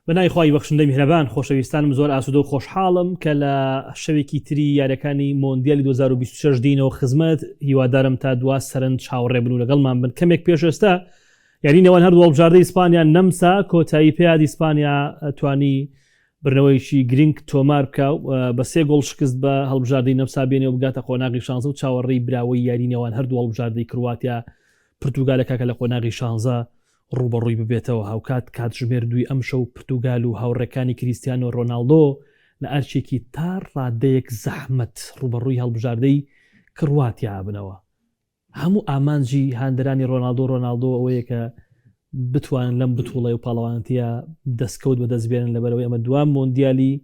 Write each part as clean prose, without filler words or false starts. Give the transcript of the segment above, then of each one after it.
بە ناوی خوای بەخشندەی میهرەبان خۆشەویستانم زۆر ئاسوودە و خۆشحاڵم کە لە شەوێکی تری یاریەکانی مۆندیالی 2026 دینەوە خزمەت هیوادارم تا دوا سەرنج چاوەڕێ بن و لەگەڵمان بن کەمێک پێش ئێستا یاری نێوان هەردوو هەڵبژاردەی ئیسپانیا نەمسا کۆتایی پێیاد ئیسپانیا توانی بردنەوەیەکی گرنگ تۆمار بکە بە سێ گۆڵ شکست بە هەڵبژاردەی نەمسا بێنێ و بگاتە قۆناغی شانزە و چاوەڕێی براوەی یاری نێوان هەردوو هەڵبژاردەی کرواتیا پرتوگالە کاکە لە قۆناغی شانزە ڕووبەڕووی ببێتەوە، هاوکات کاتژمێر دووی ئەمشەو پرتوگال و هاوڕێکانی کریستیانۆ رۆناڵدۆ لە ئەرکێکی تا رادەیەک زەحمەت ڕووبەڕووی هەڵبژاردەی کڕواتیا ئەبنەوە. هەموو ئامانجی هاندەرانی رۆناڵدۆ رۆناڵدۆ ئەوەیە کە بتوانن لەم بتوڵەی و پاڵەوانێتیە دەستکەوت بەدەست بێنن لەبەرئەوەی ئەمە دوا مۆندیالی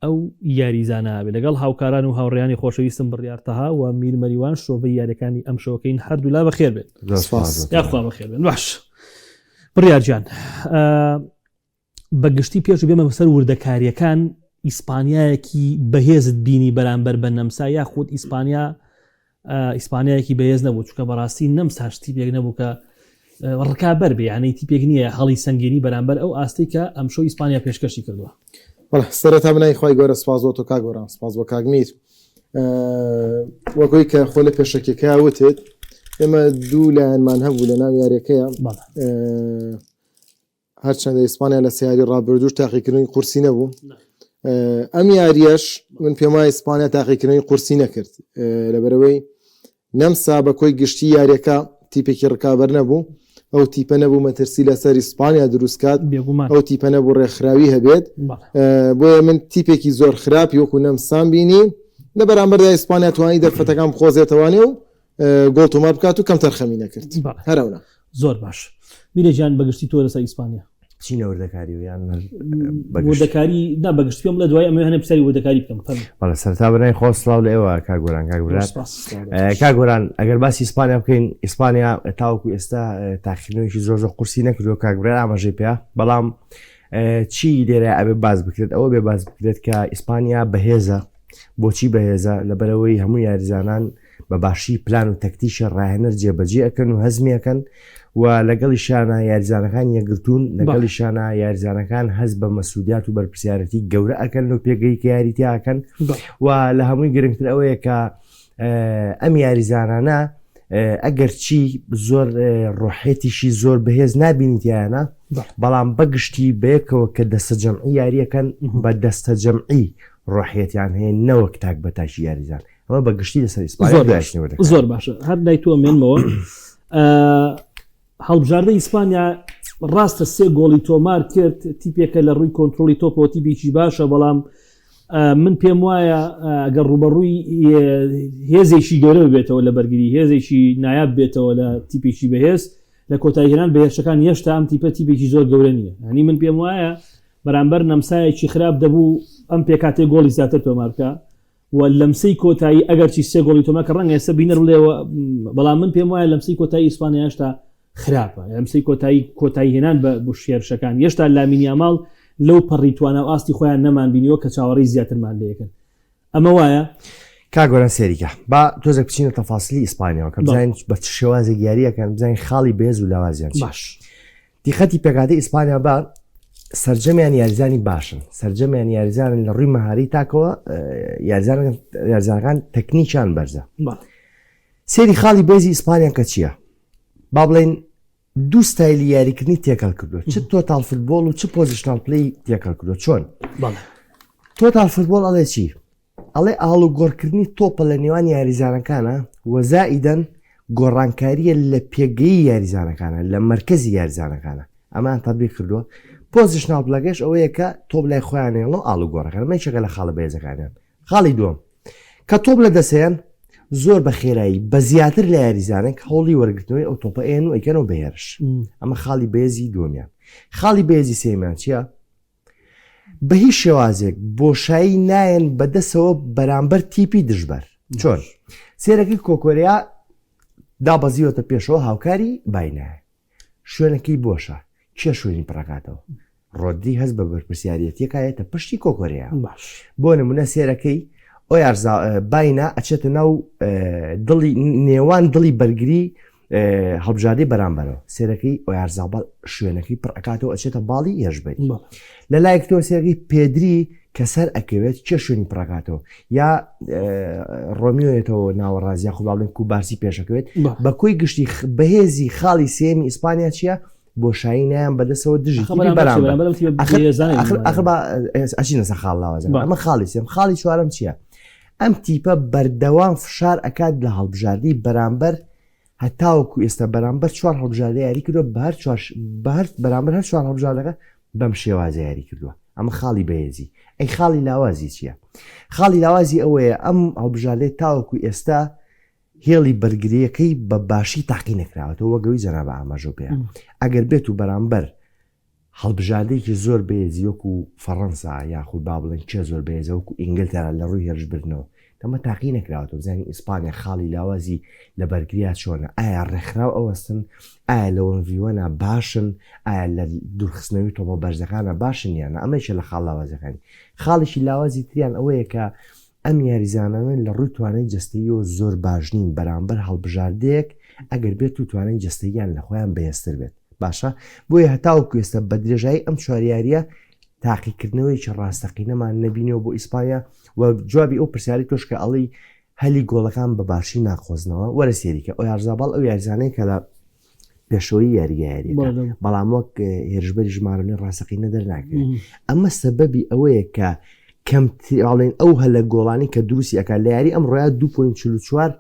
ئەو یاریزانە ئەبێ. لەگەڵ هاوکاران و هاوڕێیانی خۆشەویستم بڕیار تەها و میر مەریوان شرۆڤەی یاریەکانی ئەمشەوەکەین هەردوولا بەخێر بێن. زۆر سپاس. یاخوا بەخێر بێن. باش بڕیار گیان بە گشتی پێش بێمە بەسەر وردەکاریەکان ئیسپانیایەکی بەهێزت بینی بەرامبەر بە نەمسا یاخود ئیسپانیا ئیسپانیایەکی بەهێز نەبوو چونکە بەڕاستی نەمساش تیپێک نەبوو کە ڕکابەر بێ یانەی تیپێک نییە هەڵی سەنگینی بەرامبەر ئەو ئاستی کە ئەمشەو ئیسپانیا پێشکەشی کردووە. بەڵێ سەرەتا بەناوی خوای گەورە سپاس بۆ تۆ کاک گۆران سپاس بۆ کاک میر وەکۆی کە خۆ لە پێشەکیەکە وتت ئێمە دوو لایەنمان هەبوو لە ناو یاریەکەیە هەرچەندە ئیسپانیا لە سێ یاری ڕابردووش تاقیکردنەوەی قورسی نەبوو ئەم یاریەش من پێم وایە ئیسپانیا تاقیکردنەوەی قورسی نەکرد لەبەرەوەی نەمسا بە کۆی گشتی یاریەکە تیپێکی ڕکابەر نەبوو ئەو تیپە نەبوو مەترسی لەسەر ئیسپانیا دروستکات ئەو تیپە نەبوو ڕێکخراوی هەبێت بۆیە من تیپێکی زۆر خراپی وەکو نەمسام بینی لە بەرامبەردا ئیسپانیا توانی دەرفەتەکان بخۆزێتەوانێ و گۆڵ تۆمار بکات و کەمتەرخەمی نەکرد هەرەونا. زۆر باش میرە گیان بەگشتی تۆ لەسەر ئیسپانیا چینە وردەکاری و یان وردەکاری نا بەگشتی پێم بڵێ دوای ئەمە هەنێ پرسیاری وردەکاری بکەم فەرموو. بەڵێ سەرەتا بەناوی خۆ سڵاو لە ئێوە کاک گۆران کاک برات کاک گۆران ئەگەر باسی ئیسپانیا بکەین ئیسپانیا تاوەکو ئێستا تاقیکردنەوەیکی زۆر زۆر قورسی نەکردووە کاک برای ئاماژەی پێ بەڵام چی لێرە ئەبێ باس بکرێت ئەوە بێ باس بکرێت کە ئیسپانیا بەهێزە بۆچی بەهێزە لەبەرەوەی هەموو یاریزانان بە باشی پلان و تەکتیکی ڕاهێنەر جێبەجێ ئەکەن و هەزمی ئەکەن و لەگەڵیشیانا یاریزانەکان یەکگرتوون، لەگەڵیشیانا یاریزانەکان هەست بە مەسوولیات و بەرپرسیارەتی گەورە ئەکەن لەو پێگەی کە یاری تیا ئەکەن و لە هەمووی گرنگتر ئەوەیە کە ئەم یاریزانانە ئەگەر چی زۆر ڕۆحێتیشی زۆر بەهێز نبینی تیانە بەڵام بەگشتی بەیەکەوە کە دەستە جەمعی یاریەکەن بە دەستە جەمعی ڕۆحیەتیان هەیە نەوەک تاک بە تاکی یاریزان ئەمە بە گشتی لەسەر ئیسپانیا زۆر باش زۆر باشە هەر لای تۆ مێنمەوە هەڵبژاردە ئیسپانیا ڕاستە سێ گۆڵی تۆمار کرد تیپێکە لە ڕووی کۆنتترۆلی تۆپەوە تیپێکی باشە بەڵام من پێم وایە ئەگەر ڕوبەڕووی هێزێکی گەورە بێتەوە لە بەرگری هێزێکی نایاب بێتەوە لە تیپێکی بەهێز لە کۆتاییهێنان بە هێرشەکان هێشتا ئەم تیپە تیپێکی زۆر گەورە نییە هەنی من پێم وایە بەرامبەر نەمسایەکی خراپ دەبوو ئەم پێکاتێ گۆڵی زیاتر تۆمارکە و لەمسەی کۆتایی ئەگەرچی سێ گۆڵی تۆمار کە ڕەنگە ئێستا بینەر بڵێ بەڵام من پێم وایە لەمسەی کۆتایی ئیسپانیا هێشتا خراپە لەمسەی کۆتایی کۆتایی هێنان بە بۆ هێرشەکان هێشتا لامین یاماڵ لەو پەڕی توانا و ئاستی خۆیان نەمان بینیوە کە چاوەڕێی زیاترمان لێکن ئەمە وایە؟ کاک گۆران سێریکە با تۆزێک بچینە تەفاسلی ئیسپانیاوە کە بزانین بە چ شێوازێک یاریەکەن بزانین خاڵی بەهێز و لاوازیان چیە. باش دیقەتی پێکهاتەی ئیسپانیا بە سەرجەمیان یاریزانی باشن سەرجەمیان یاریزانن لە ڕووی مەهاری تاکەوە یاریزانەکان تەکنیکیان بەرزە سێری خاڵی بێزی ئیسپانیا کە چییە با بڵێن دوو ستایلی یاریکردنی تێکەڵ کردو چ total football و چ positional play تێکەڵ کردو چۆن total football ئەڵێ چی ئەڵێ ئاڵوگۆڕکردنی تۆپە لە نێوان یاریزانەکانە و زائیدەن گۆڕانکارییە لە پێگەی یاریزانەکانە لە مەرکەزی یاریزانەکانە ئەمان تەبیق کردووە positional play ەکەش ئەوەیە کە تۆپ لای خۆیان هێڵن و ئاڵوگۆڕەکان ئەمە یەکێکە لە خاڵە بەهێزەکانیان خاڵی دووەم کە تۆپ لە دەستیان زۆر بە خێرایی بە زیاتر لە یاریزانێک هەوڵی وەرگرتنەوەی ئەو تۆپە ئێن و ئەیکەنەوە بە هێرش ئەمە خاڵی بەهێزی دووەمیان خاڵی بەهێزی سێیەمیان چییە؟ بە هیچ شێوازێک بۆشایی نایەن بەدەسەوە بەرامبەر تیپی دژبەر چۆن سێرەکەی کۆکۆریا دابەزیوەتە پێشەوە هاوکاری باینایە شوێنەکەی بۆشە کێ شوێنی پڕەکاتەوە ڕۆدری هەست بە بەرپرسیارەتیەکایەتە پشتی کۆکۆریا باش بۆ نمونە سێرەکەی ئۆیارزا باینا ئەچێتە ناو دڵی نێوان دڵی بەرگری. هەڵبژاردەی بەرامبەرەوە سێرەکەی ئۆیارزابال شوێنەکەی پڕ ئەکاتەوە ئەچێتە باڵی هێرشبەری لە لایەک تۆ سێرەکەی پێدری کە سەر ئەکەوێت کێ شوێنی پڕەکاتەوە یا ڕۆمیۆیەتەوە ناوەڕاست یاخود با بڵێن کوبارسی پێشەکەوێت بە کۆی گشتی بەهێزی خاڵی سێمی ئیسپانیا چییە؟ بۆشایی نایان بەدەسەوە دژی بەرامبەر ئەچینە سەر خاڵ لاوازە ئەمە خاڵی سێم خاڵی چوارم چییە؟ ئەم تیپە بەردەوام فشار ئەکات لە هەڵبژاردەی بەرامبەر هەتاوەکو ئێستا بەرامبەر چوار هەڵبژاردە یاری کردووە بە هەر چوار بە هەر بەرامبەر هەر چوار هەڵبژاردەکە بەم شێوازە یاری کردووە ئەمە خاڵی بەهێزی ئەی خاڵی لاوازی چییە؟ خاڵی لاوازی ئەوەیە ئەم هەڵبژاردەی تاوەکو ئێستا هێڵی بەرگرییەکەی بە باشی تاقی نەکراوەتەوە وەک ئەوەی جەنابە ئاماژەو پێیە ئەگەر بێت و بەرامبەر هەڵبژاردەیەکی زۆر بەهێزی وەکو فەڕەنسا یاخود با بڵێن کێ زۆر بەهێزە وەکو ئینگلتەرا لە ڕووی هێرشبردنەوە ئەمە تاقی نەکراوەتەوە بزانین ئیسپانیا خاڵی لاوازی لە بەرگریا چۆنە ئایا ڕێکخراو ئەوەستن ئایا لە وەنڤیوەنا باشن ئایا لە دوورخستنەوەی تۆپە بەرزەکانە باشن یانە ئەمەیشە لە خاڵ لاوازەکانی خاڵێکی لاوازی تریان ئەوەیە کە ئەم یاریزانانە لە ڕووی توانای جەستەییەوە زۆر باش نین بەرامبەر هەڵبژاردەیەک ئەگەر بێت و توانای جەستەییان لە خۆیان بەهێزتر بێت باشە بۆیە هەتاوەکو ئێستا بە درێژایی ئەم چوار یارییە تاقیکردنەوەیەکی ڕاستەقینەمان نەبینیەوە بۆ ئیسپانیا و جوابی ئەو پرسیاری تۆش کە ئەڵی هەلی گۆڵەکان بە باشی ناقۆزنەوە وەرە سێریکە ئۆیارزاباڵ ئەو یاریزانەیە کە لە پێشەوەی یاریگە یاریەکە بەڵام وەک هێرشبەری ژمارەێ ڕاستەقینە دەرناکەوێت ئەمە سەبەبی ئەوەیە کە کەمتراڵێن ئەو هەلە گۆڵانی کە دروستی ئەک لە یاری ئەم ڕۆیا 2.44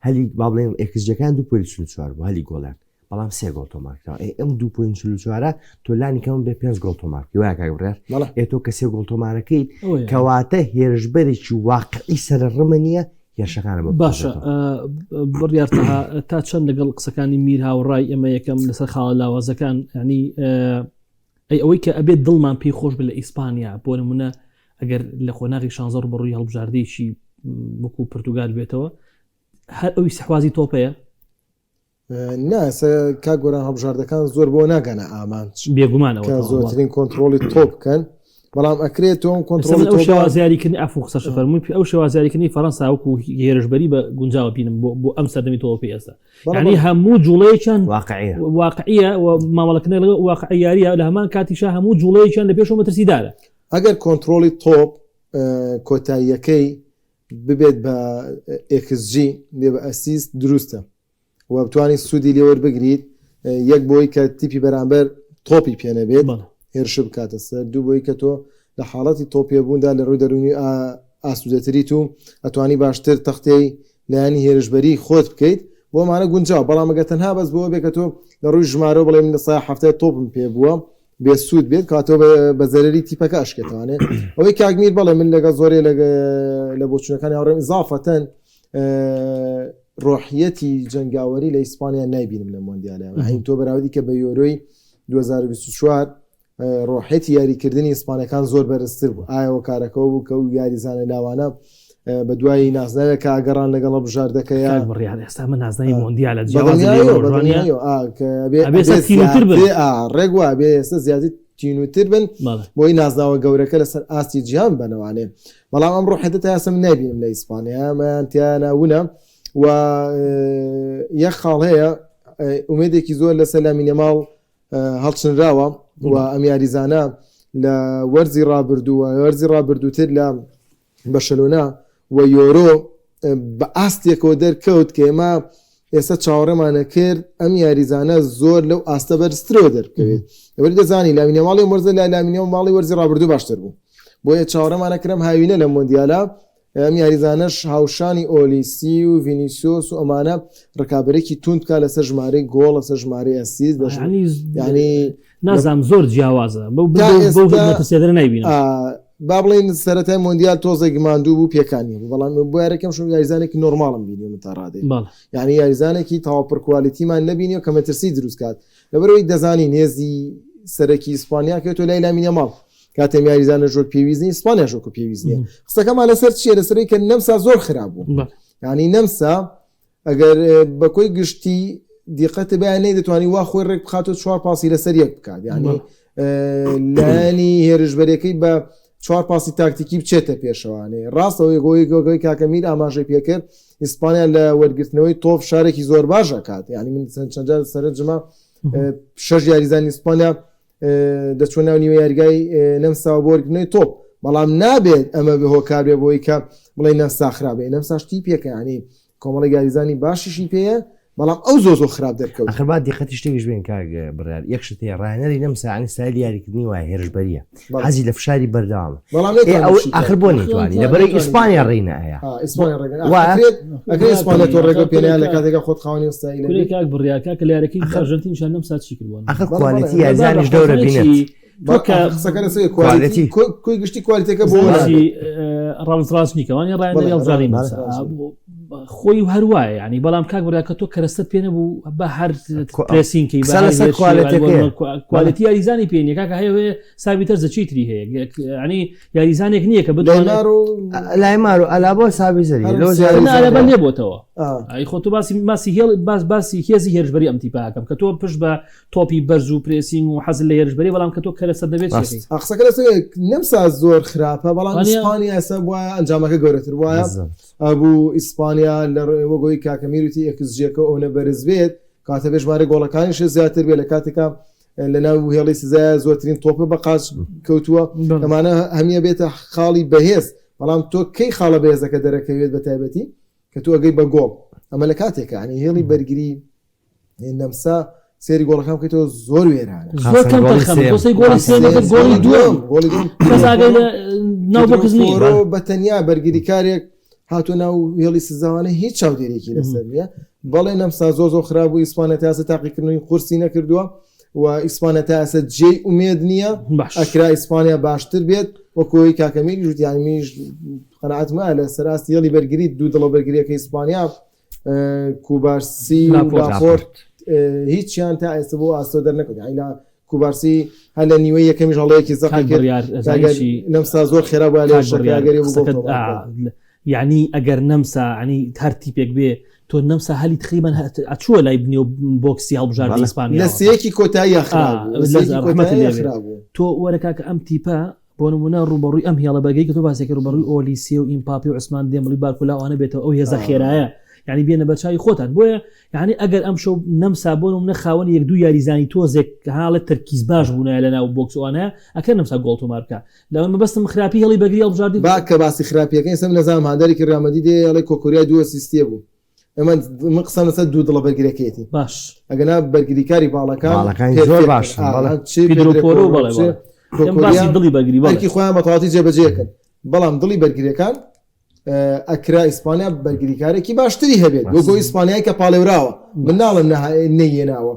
هەلی با بڵێن xG ەکان 2.44 بوو هەلی گۆڵیان بەڵام سێ گۆڵ تۆمارکراوە ئێ ئەم 2.44 تۆ لانی کەم بێ 5 گۆڵ تۆمارکی وایە کاک بڕیار ئێ تۆ کە سێ گۆڵ تۆمارەکەیت کەواتە هێرشبەرێکی واقعی سەر ڕمە نییە هێرشەکانە بۆ باشە بڕیار تا چەند لەگەڵ قسەکانی میر هاوڕای ئێمە یەکەم لەسەر خاڵە لاوازەکان ینی ئەی ئەوەی کە ئەبێت دڵمان پێی خۆش بێت لە ئیسپانیا بۆ نمونە ئەگەر لە قۆناغی شانزە ڕوبەڕووی هەڵبژاردەیەکی وەکو پرتوگال بێتەوە هەر ئەوی سەحوازی تۆپەیە نا ئێستا کاک گۆران هەڵبژاردەکان زۆر بۆ ناگەنە ئامانج بێگومان ئەوە کە زۆرترین کۆنتترۆلی تۆپ بکەن بەڵام ئەکرێت تۆم کۆنتترۆلی ئەو شێوازیاریکردنی ئەفو قسەش فەرمووی ئەو شێوازیاریکردنی فەرەنسا وەکو هێرشبەری بە گونجاوە بینم بۆ بۆ ئەم سەردەمی تۆپی ئێستا یعنی هەموو جوڵەیەکیان واقعیە واقعیە و مامەڵەکردن لەگەڵ واقعی یاریە لە هەمان کاتیشا هەموو جوڵەیەکیان لە پێشەوە مەترسیدارە. ئەگەر کۆنتترۆلی تۆپ کۆتاییەکەی ببێت بە xG بێ بە assist دروستە و بتوانیت سوودی لێ وەربگریت یەک بۆی کە تیپی بەرامبەر تۆپی پێ نەبێت هێرش بکاتە سەر دوو بۆی کە تۆ لە حاڵەتی تۆپێبووندا لە ڕووی دەروونی ئاسوودەتریت و ئەتوانی باشتر تەختەی لایەنی هێرشبەری خۆت بکەیت بۆ ئەمانە گونجاو بەڵام ئەگەر تەنها بەس بۆ بێ کە تۆ لە ڕووی ژمارەوە بڵێ من لە سای هەفتای تۆپم پێ بووە بێ سوود بێت کاتۆ بە زەرری تیپەکە ئەشکێتوانێ ئەوەی کاک میر بەڵێ من لەگەڵ زۆرێ لە بۆچوونەکانی هاوڕێم ئیزافەتەن ڕۆحیەتی جەنگاوەری لە ئیسپانیا نایبینم لە مۆندیالە هەین تۆ بەراوردی کە بە یۆرۆی 2024 ڕۆحێتی یاریکردنی ئیسپانەکان زۆر بەرزتر بوو ئایا کارەکەەوە بوو کە و یاریزانە لاوانە بە دوای نازناوێک ئاگەڕان لەگەڵ بژاردەکەیە بڕیار ئێستا من نازناوی مۆندیالە ڕێک وا بێ ئێستا زیاتر تینوتر بن بۆی نازناوە گەورەکە لەسەر ئاستی جیهان بەنەوانێ بەڵام ئەم ڕۆحێتە تا ئێستا من نایبینم لە ئیسپانیا ئەمەیان تیانە ونە و یەک خاڵ هەیە ئومێدێکی زۆر لەسەر لامین یاماڵ هەڵچنراوە و ئەم یاریزانە لە وەرزی ڕابردوو و وەرزی ڕابردووتر لە بەرشەلۆنە و یۆرۆ بە ئاستێکەوە دەرکەوت کە ئێمە ئێستا چاوەڕێمانە کرد ئەم یاریزانە زۆر لەو ئاستە بەرزترەوە دەربکەوێت لەبەر دەزانی لامین یاماڵی ئەم وەرزە لە لامین یاماڵی وەرزی ڕابردوو باشتر بوو بۆیە چاوەڕێمانە کرم هاوینە لە مۆندیالە ئەم یاریزانەش هاوشانی ئۆلیسی و ڤینیسیۆس و ئەمانە ڕکابەرێکی توند بکات لەسەر ژمارەی گۆڵ لەسەر ژمارەی assist ینی نازام زۆر جیاوازە بەو مەترسیدەرە نایبینم با بڵێین سەرەتای مۆندیال تۆزێک ماندوو بوو پێکانی بوو بەڵام بۆ یاریەکەم شو یاریزانێکی نۆرماڵم بینی من تا ڕادەیەک یعنی یاریزانێکی تەواو پڕ quality مان نەبینیوە کە مەترسی دروست کات لەبەرئەوەی دەزانین هێزی سەرەکی ئیسپانیا کەوتوە لای لامین یاماڵ کاتێ یاریزانە ژۆک پێویست نیە ئیسپانیا ژۆک پێویست نیە قسەکەمان لەسەر چییە لەسەرەی کە نەمسا زۆر خراپ بوو یعنی نەمسا ئەگەر بە کۆی گشتی دیقەت بەیان نەیدەتوانی وا خۆی ڕێک بخاتەوە چوار پاسی لەسەر یەک بکات یعنی لایەنی هێرشبەرەکەی بە چوار پاسی تاکتیکی بچێتە پێشەوانێ ڕاستەوەی گۆی گۆگەی کاکە میر ئاماژەی پێکرد ئیسپانیا لە وەرگرتنەوەی تۆپ شارێکی زۆر باش ئەکات یعنی من چەند جار سەرنجمە شەش یاریزانی ئیسپانیا دەچوە ناو نیوە یاریگای نەمساوە بۆ وەرگرتنەوەی تۆپ بەڵام نابێت ئەمە بە هۆکار بێ بۆی کە بڵێ نەمسا خراپێ نەمساش تیپێکە ینی کۆمەڵی یاریزانی باشیشی پێیە بەڵام ئەو زۆر زۆر خراپ دەرکەوت. ئەخر با دیقەتی شتێکیش بێن کاک بڕیار یەک شت هەیە ڕاهێنەری نەمسا یانی ستایلی یاریکردنی وایە هێرشبەریە بەڵێ. حەزی لە فشاری بەردەوامە بەڵام ئێ نەیتوانی ئەو شی ئاخر کات. بۆ نەیتوانی لەبەرەی ئیسپانیا ڕێی نەئەیا ئیسپانیا ڕێگە وایە؟ ئەکرێت ئەکرێت ئیسپانیا تۆ ڕێگە پێنیا لە کاتێکا خۆت خاوەنی ستایلە کورێ کاک بڕیار کاکە لە یاریەکەی ئەرژەنتین شان نەمسا چی کرد بۆ ئەخر بەڵێ، بەڵێ. quality یاریزانیش دەورە بینێت تۆ کە قسەکە لەسەر quality کۆی گشتی quality ەکە بۆ زانیشی ڕاوز ڕاست نیکەوانی ڕایەنەری هەڵبژاردەی نەمسا خۆی و هەر وایە ینی بەڵام کاک بڕیار کە تۆ کەرەستەت پێ نەبوو بە هەر pressing کەی بە قسە هەر لەسەر هێرشی، quality ەکەیە. quality یاریزانی پێ نییە کاکە هەیە هەیە سابیتەر زەچی تری هەیە ینی یاریزانێک نییە کە بتوانێت لەیمار و لایمار و ئەلابۆ سابیزەری هەر لۆ سیاری- زیاری نا ئەلابا نێبۆتەوە ئا. ئەی خۆ تۆ باسی باسی هێڵ باس باسی هێزی هێرشبەری ئەم تیپاکەم کە تۆ پشت بە تۆپی بەرز و pressing و حەزت لە هێرشبەری بەڵام کە تۆ کەرەسەت دەبێت ڕاست. چی ئا، قسەکە لەسەر نەمسا زۆر خراپە بەڵام وانیە؟ ئیسپانیا ئێستا وایە ئەنجامەکە گەورەتر وایە بالضبط. ئەبوو ئیسپانیا لە وەگۆی کاکە میر وتی xG ەکە ئەونە بەرز بێت کاتە بێ ژمارە گۆڵەکانیش زیاتر بێت لە کاتێکا لە ناو هێڵی سزایە زۆرترین تۆپە بە قاچ کەوتووە بەڵێ. ئەمانە هەمیە بێتە خاڵی بەهێز بەڵام تۆ کەی خاڵە بەهێزەکە دەرەکەوێت بە تایبەتی کە تۆ ئەگەی بە گۆڵ ئەمە لە کاتێکە ینی هێڵی بەرگری نەمسا سێری گۆڵەکان بکەیتەوە زۆر وێرانە زۆر کەم گۆڵی تەرخەم سێیەم. تۆ سەی گۆڵی سێیەم دەکرد، گۆڵی دووەم گۆڵی دووەم کەس ئاگای لە ناو box نییە فۆرۆ بە تەنیا بەرگریکارێک هاتووە ناو هێڵی سزاوانە هیچ چاودێرێکی لەسەر نییە بەڵێ نەمسا زۆر زۆر خراپ بوو ئیسپانیا تا ئێستا تاقیکردنەوەی قورسی نەکردووە و ئیسپانیا تا ئێستا جێی ئومێد نییە باش ئەکرا ئیسپانیا باشتر بێت وەکۆی کاکە میریش وتی یانی منیش قەناعەتم وایە لە سەر ئاستی هێڵی بەرگری دوو دڵە بەرگریەکەی ئیسپانیا کوبارسی و لاپۆرت هیچیان تا ئێستا بۆ ئاستۆ دەرنەکەوت یانی لە کوبارسی هەر لە نیوەی یەکەمیش هەڵەیەکی زەقی کرد نەمسا زۆر خێرا بووە لە شەکاگەری یعنی ئەگەر نەمسا ینی هەر تیپێک بێ تۆ نەمسا هەلی تقریبا ئەچووە لای بنێو box ی هەڵبژاردەی ئیسپانیا لە سێیەکی کۆتایی تۆ وەرە کاکە ئەم تیپە بۆ نموونە ڕووبەڕووی ئەم هێڵە بەرگری کە تۆ باسی کرد ڕووبەڕووی ئۆلیسێ و ئیمپاپی و عوسمان دێمبلی بارکۆلا ئەوانە بێتەوە ئەو هێزە خێرایە یعنی بێنە بەرچاوی خۆتان بۆیە یعنی ئەگەر ئەم شەو نەمسا بۆ نمونە خاوەنی یەک دوو یاریزانی تۆزێک حاڵەت تەرکیز باش بوونایە لە ناو box ئەوانە ئەکە نەمسا گۆڵ تۆمار بکە لەوە مەبەستم خراپی هێڵی بەرگری هەڵبژاردی با کە باسی خراپیەکەی ئێستا من نەزانم هاندەرێکی ریال مەدرید دێ ئەڵێ کۆکۆریای دوو assist ە بوو ئەمە من قسەم لەسەر دوو دڵە بەرگرەکەیەتی باش ئەگەنا بەرگریکاری باڵەکان باڵەکانی زۆر باشن، بەڵێ. پیدرۆ پۆرۆ بەڵێ، بەڵێ. باسی دڵی بەرگری بەڵێ. ئەرکی خۆیان بە تەواوەتی جێبەجێکەن بەڵام دڵی بەرگریەکان ئەکرا ئیسپانیا بەرگریکارێکی باشتری هەبێت وەکو ئیسپانیای کە پاڵێوراوە من ناڵم نەیێناوە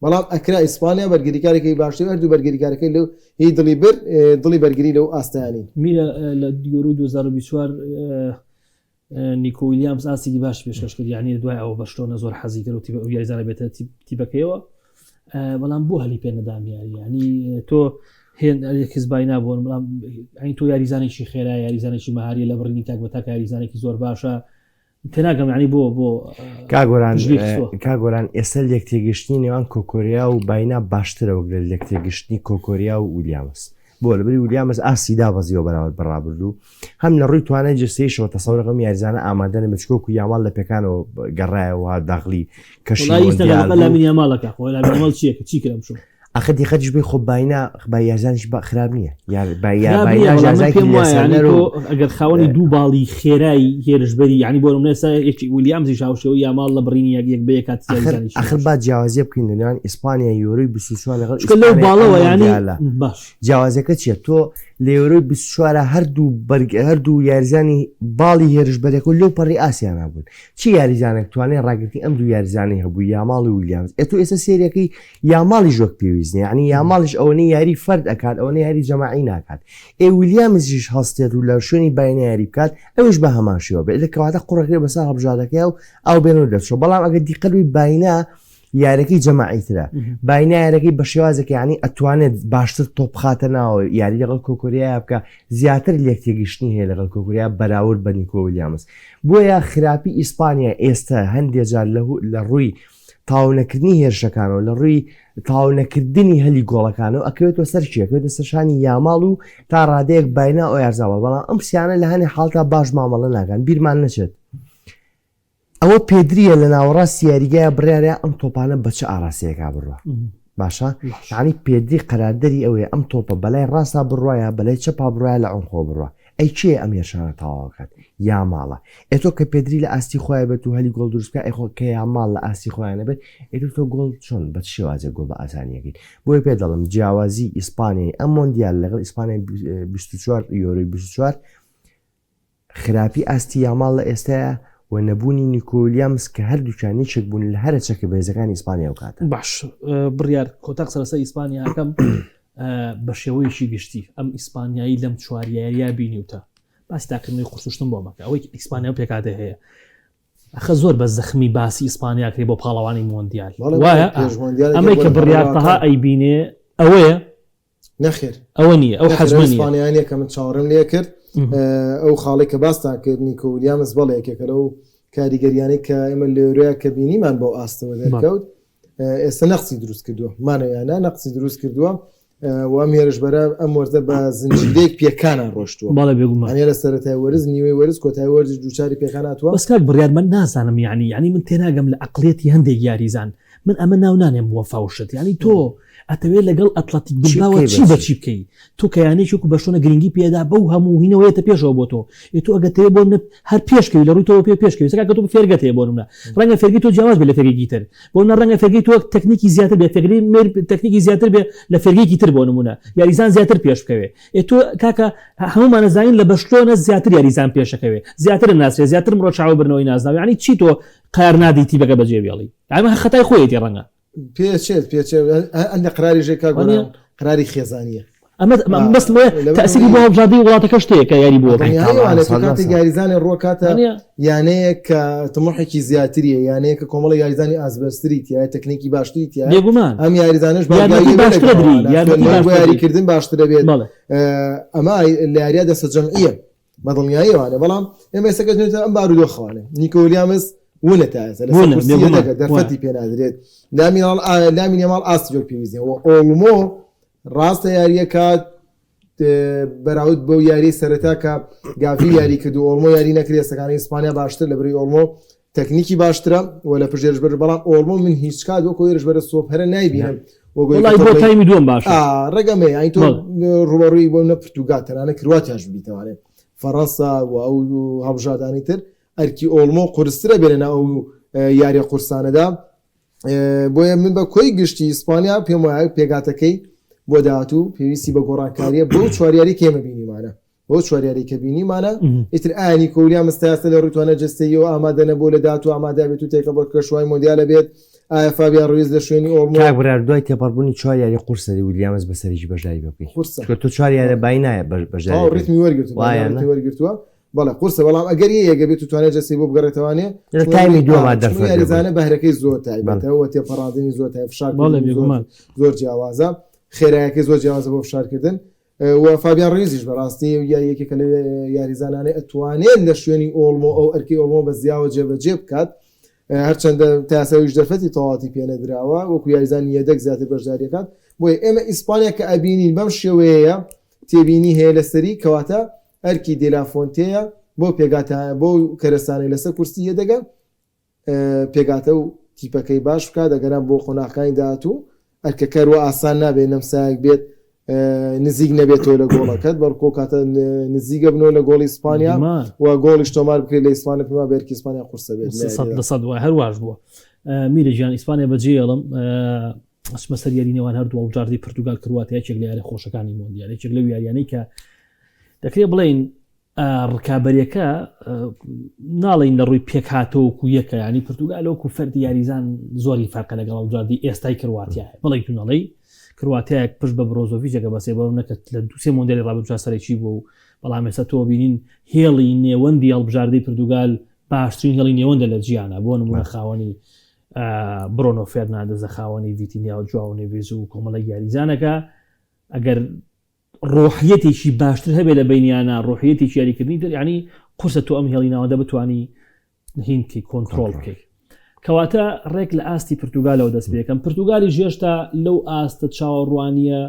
بەڵام ئەکرا ئیسپانیا بەرگریکارێکی باشتر هەردوو بەرگریکارەکەی لەو هی دڵی بر دڵی بەرگری لەو ئاستیانی میرە لە یۆرۆی 2024 نیکۆ ویلیامز ئاستێکی باش پێشکەش کرد یعنی دوای ئەوە بەرشلۆنە زۆر حەزی کرد و تیپ ئەو یاریزانە بێتە تیپەکەیەوە بەڵام بۆ هەلی پێ نەدام یاری ینی تۆ هێن کزبای نابوون بەڵام ئەین تۆ یاریزانێکی خێرا یاریزانێکی مەهاریە لە بڕینی تاک بە تاک یاریزانێکی زۆر باشە تێناگەم ینی بۆ بۆ کاگۆران کاگۆران ئێستا لێک تێگەشتنی نێوان کۆکۆریا و باینا باشترە وەک لە لێک تێگەشتنی کۆکۆریا و ویلیامس بۆ لەبەری ویلیامز ئاستی دابەزیوە بەراورد بە ڕابردوو هەم لە ڕووی توانای جەستەیشەوە تەسەورەکەم یاریزانە ئامادە نەبێت چونکە وەکو یاماڵ لە پێکانەوە گەڕایەوە داخلی کەشی وەڵا ئیستا مۆندیال لەگەڵ بوو. لامین یاماڵەکە خۆ لامین یاماڵ چییە کە چی کرد ئەمشەو ئاخر دیقەتیش بێ خۆ باینا با یاریزانیش بە خراپ نییە یار با یا خراپ نییە باینا بەڵام من یاریزانێکی پێم وایە یعنی لێسەندەر تۆ و ئەگەر خاوەنی دوو باڵی خێرای هێرشبەری یعنی بۆ نمونە ئێستا یەکی ویلیامزیش هاوشێوەی یاماڵ لە بڕینی یەک یەک بە یەک کاتی ئاخر یاریزانێکی ئاخر باشە با جیاوازیە بکەین لە نێوان ئیسپانیا یۆرۆی 24 لەگەڵ چونکە لەو ئیسپانیای ئەم باڵەوە یعنی مۆندیالە باش جیاوازیەکە چیە تۆ لە یۆرۆی 24 هەردوو بەرگ هەردوو یاریزانی باڵی هێرشبەرەکە لەو پەڕی ئاسیانا بوون چی یاریزانێک توانای ڕاگرتنی ئەم دوو یاریزانەی هەبوو یاماڵ و ویلیامز ئێ تۆ ئێستا سێریەکەی یاماڵیش وەک پێویست نیە یعنی یاماڵیش ئەوەنەی یاری فەرد ئەکات ئەوەنە یاری جەماعی ناکات ئێ ویلیامزیش هەڵستێت و لە شوێنی باینە یاری بکات ئەویش بە هەمان شێوە بێت لە کەواتە قوڕەکرێ بەسەر هەڵبژاردەکەی و ئەو بێنەوە دەرچوو بەڵام ئەگەر دیقەت بی باینا یارەکەی جەماعی ترە باینا یارەکەی بە شێوازێک یعنی ئەتوانێت باشتر تۆپ بخاتە ناوە یاری لەگەڵ کۆکۆریا بکە زیاتر لێک تێگەشتنی هەیە لەگەڵ کۆکۆریا بەراورد بە نیکۆ ویلیامز بۆیە خراپی ئیسپانیا ئێستا هەندێک جار لە ڕووی تاونەکردنی هێرشەکانەوە لە ڕووی تاونەکردنی هەلی گۆڵەکانەوە ئەکەوێتەوە سەر کێ ئەکەوێتە سەر شانی یاماڵ و تا ڕادەیەک باینا ئۆیارزاوە بەڵام ئەم سیانە لە هەنێ حاڵتا باش مامەڵە ناکەن بیرمان نەچێت ئەوە پێدریە لە ناوەڕاستی یاریگایە بڕیارە ئەم تۆپانە بە چ ئاراستەیەکا بڕوا باشە یعنی پێدری قەراردەری ئەوەیە ئەم تۆپە بەلای ڕاستا بڕواە بەلای چەپا بڕایە لە عمقەوە بڕوا ئەی کێ ئەم هێرشانە تەواوکات یاماڵە ئێ تۆ کە پێدری لە ئاستی خۆیان بێت و هەلی گۆڵ دروست بکە ئەی خۆ کە یاماڵ لە ئاستی خۆیان نەبێت ئێ تۆ گۆڵ چۆن بە چ شێوازێک گۆڵ بە ئاسانیەکەیت بۆیە پێ دەڵم جیاوازی ئیسپانیای ئەم مۆندیال لەگەڵ ئیسپانیای 24 یۆرۆی 24 خراپی ئاستی یاماڵ لە ئێستایا و نەبوونی نیکۆ ویلیامز کە هەردووکیان یەکێک بوون لە هەرە چەکە بەهێزەکانی ئیسپانیا ئەو کاتە. باش بڕیار کۆتا قسە لەسەر ئیسپانیا ئەکەم بە شێوەیەکی گشتی ئەم ئیسپانیایی لەم چوار یاریە بینیوتە باسی تاقیکردنەوەی قورس و شتم بۆ مەکە ئەوەی ئیسپانیا و پێکهاتەی هەیە ئەخە زۆر بە زەخمی باسی ئیسپانیا کرێ بۆ پاڵەوانی مۆندیال وایە ئەمەی کە بڕیار تەها ئەیبینێ ئەوەیە نەخێر ئەوە نییە ئەو حەزمە نییە ئیسپانیانە کە من چاوەڕێم لێ کرد ئەو خاڵی کە باستان کرد نیکۆ ویلیامز بەڵێ یەکێکە لەو کاریگەریانەی کە ئێمە لێرەیە کە بینیمان بەو ئاستەوە دەرکەوت ئێستا نەقسی دروست کردووە مانەیانە نەقسی دروست کردووە و ئەم هێرشبەرە ئەم وەرزە بە زنجیرەیەک پێکانە ڕۆشتووە بەڵێ بێگومان ئەنێ لە سەرەتای وەرز نیوەی وەرز کۆتای وەرزی دووچاری پێکان هاتووە بەس کاک بڕیار من نازانم یعنی یعنی من تێناگەم لە عەقڵیەتی هەندێک یاریزان من ئەمە ناو نانێم وەفا و شت یانی تۆ ئەتەوێت لەگەڵ ئەتڵەتیک بلباوە چی بە چی بکەی تۆ کە یانەیەکی وەکو بەرشلۆنە گرنگی پێدا بەو هەموو هینەوە یەتە پێشەوە بۆ تۆ ئێ تۆ ئەگەر تەوێ بۆ منە هەر پێشکەوی لە ڕووی تۆوە پێ پێشکەوی سەکا کە تۆ فێرگەت هەیە بۆ نمونە ڕەنگە فێرگەی تۆ جیاواز بێ لە فێرگەیەکی تر بۆ منە ڕەنگە فێرگەی تۆ تەکنیکی زیاتر بێ فێرگەی مێر تەکنیکی زیاتر بێ لە فێرگەیەکی تر بۆ نمونە یاریزان زیاتر پێش بکەوێ ئێ تۆ کاکە هەموومان ئەزانین لە بەرشلۆنە زیاتر یاریزان پێشەکەوێ زیاتر ناسرێ زیاتر مڕۆ چاوە برنەوەی نازناو یعنی چی تۆ قەرار نادەی تیپەکە بەجێ بێڵی ئەمە خەتای خۆیەتی ڕەنگە. پێچێت پێچێت ئەندە قراری ژێ کاک گۆران قراری خێزانیە. ئەمە بەس تەسیری بۆ هەڵبژاردەی وڵاتەکەش تێ کە یاری بۆ کاتێک یاریزانێ ڕۆکاتە یانەیە کە تموحێکی زیاتریە یانەیە کە کۆمەڵی یاریزانی ئازبەستری تایە تەکنیکی باشتری تایە بێگومان ئەم یاریزانش یاریکردن باشترە بێت ئەمە لە یاریە دەسە جەمعیە بە دڵنیاییەوانە بەڵام ئێمە ئێستا گەشتوینەتە ئەم بارودۆخەوانە نیکۆ ویلیامز ونە تا ئێستا لەسەر کورسی یەدەگە دەرفەتی پێنادرێت لامین یاماڵ ئاستی زۆر پێویست نییە و ئۆڵمۆ ڕاستە یاریەکات بەراورد بەو یاری سەرەتا کە گاڤی یاری کرد و ئۆڵمۆ یاری نەکرد ئێستەکانی ئیسپانیا باشتر لە بری ئۆڵمۆ تەکنیکی باشترە و لە پشت هێرشبەر بەڵام ئۆڵمۆ من هیچ کات وەکو هێرشبەرە سۆپەرە نایبینم وەڵای بۆ تایمی دووەم باشە ڕێگەمێ ئەی تۆ ڕوبەڕووی بۆ نە پرتوگال تەنانە کرواتیاش ببیتەوانێ فەڕەنسا و ئەو هەڵبژاردانی تر ئەرکی ئۆڵمۆ قورسترە بێنە ناو ئەو یاریە قورسانەدا بۆیە من بە کۆی گشتی ئیسپانیا پێم وایە پێگاتەکەی بۆ داهاتوو پێویستی بە گۆڕانکاریە بەو چواریاری کێمە بینیمانە بەو چوار یاریەی کە بینیمانە ئیتر ئایا نیکۆ ویلیامز تا ئێستا لە ڕووی توانا جەستەییەوە ئامادە نەبووە لە داهاتوو ئامادە بێت و تێکەڵ بە کەشوهەوای مۆندیالە بێت ئایا فابیان ڕویز لە شوێنی ئۆڵمۆ کاک برار دوای تێپەڕبوونی چوار یاری قورسە دی ویلیامز بەسەرێکی بەشداری پێ بکەی قورسە چونکە تۆ چوار یارە بای نایە بەشداری تەواو ڕیتمی وەرگرتووە وایە نا ڕیتمی وەرگرتووە بەڵێ قورسە بەڵام ئەگەر یەکە بێت و توانای جەستەی بۆ بگەڕێتەوانێ لە تایمی دووەما دەرفەت یاریزانە بەهرەکەی زۆر تایبەتە و تێپەڕاندنی زۆر تایبەت فشارکردنی زۆر جیاوازە خێرایەکەی زۆر جیاوازە بۆ فشارکردن و فابیان ڕویزیش بەڕاستی یەکێکە لەو یاریزانانەی ئەتوانێت لە شوێنی ئۆڵمۆ ئەو ئەرکەی ئۆڵمۆ بە زیاوە جێبەجێ بکات هەرچەندە تا ئێستا هیچ دەرفەتی تەواوەتی پێنەدراوە وەکو یاریزانی یەدەک زیاتر بەشداریەکات بۆیە ئێمە ئیسپانیا کە ئەبینین بەم شێوەیەیە تێبینی هەیە لەسەری کەواتە ئەرکی دێلافۆنتێیە بۆ پێگاتە بۆ کەرەسانەی لەسەر کورسی یەدەگە پێکهاتە و تیپەکەی باش بکات، ئەگەرنا بۆ قۆناغەکانی داهاتوو ئەرکەکە هەروا ئاسان نابێت نەمسایەک بێت نزیک نەبێتەوە لە گۆڵەکەت، بەڵکو ئەو کاتە نزیکە بنەوە لە گۆڵی ئیسپانیا و گۆڵیش تۆمار بکرێت لە ئیسپانیا، پێم وابێ ئەرکی ئیسپانیا قورسە بێت لە سەد لە سەد وایە، هەر واش بووە. میرە گیان ئیسپانیا بەجێهێڵم ئەچمە سەر یاری نێوان هەردوو هەڵبژاردەی پرتوگال کرواتیا، یەکێک لە یاریە خۆشەکانی مۆندیال، یەکێک لەو یاریانەی کە دەکرێت بڵێین ڕکابەریەکە ناڵێین لە ڕووی پێکهاتەوەکو یەکە ینی پرتوگال وەکو فەردی یاریزان زۆری فەرقە لەگەڵ هەڵبژاردی ئێستای کرواتیا بڵێ تو نەڵێی کرواتیایەک پشت بە برۆزۆڤیچەکە بەسێ بەو نەکە لە دوسێ مۆندیالی ڕابردوو سەرەکی بوو و بەڵام ئێستا تۆ بینین هێڵی نێوەندی هەڵبژاردەی پرتوگال باشترین هێڵی نێوەندە لە جیانە بۆ نمونە خاوەنی برۆنۆ فێرناندزە خاوەنی ڤیتینیا و جواو نێڤیز و کۆمەڵێک یاریزانەکە ئەگەر ڕۆحیەتێکی باشتر هەبێت لە بەینیانا، ڕۆحیەتێکی یاریکردنی تر، یانی قورسە تۆ ئەم هێڵی ناوەندە بتوانی هین بکەی کۆنترۆڵ بکەی. کەواتە ڕێک لە ئاستی پرتوگالەوە دەست پێکەم پرتوگالی ژێشتا لەو ئاستە چاوەڕوانیە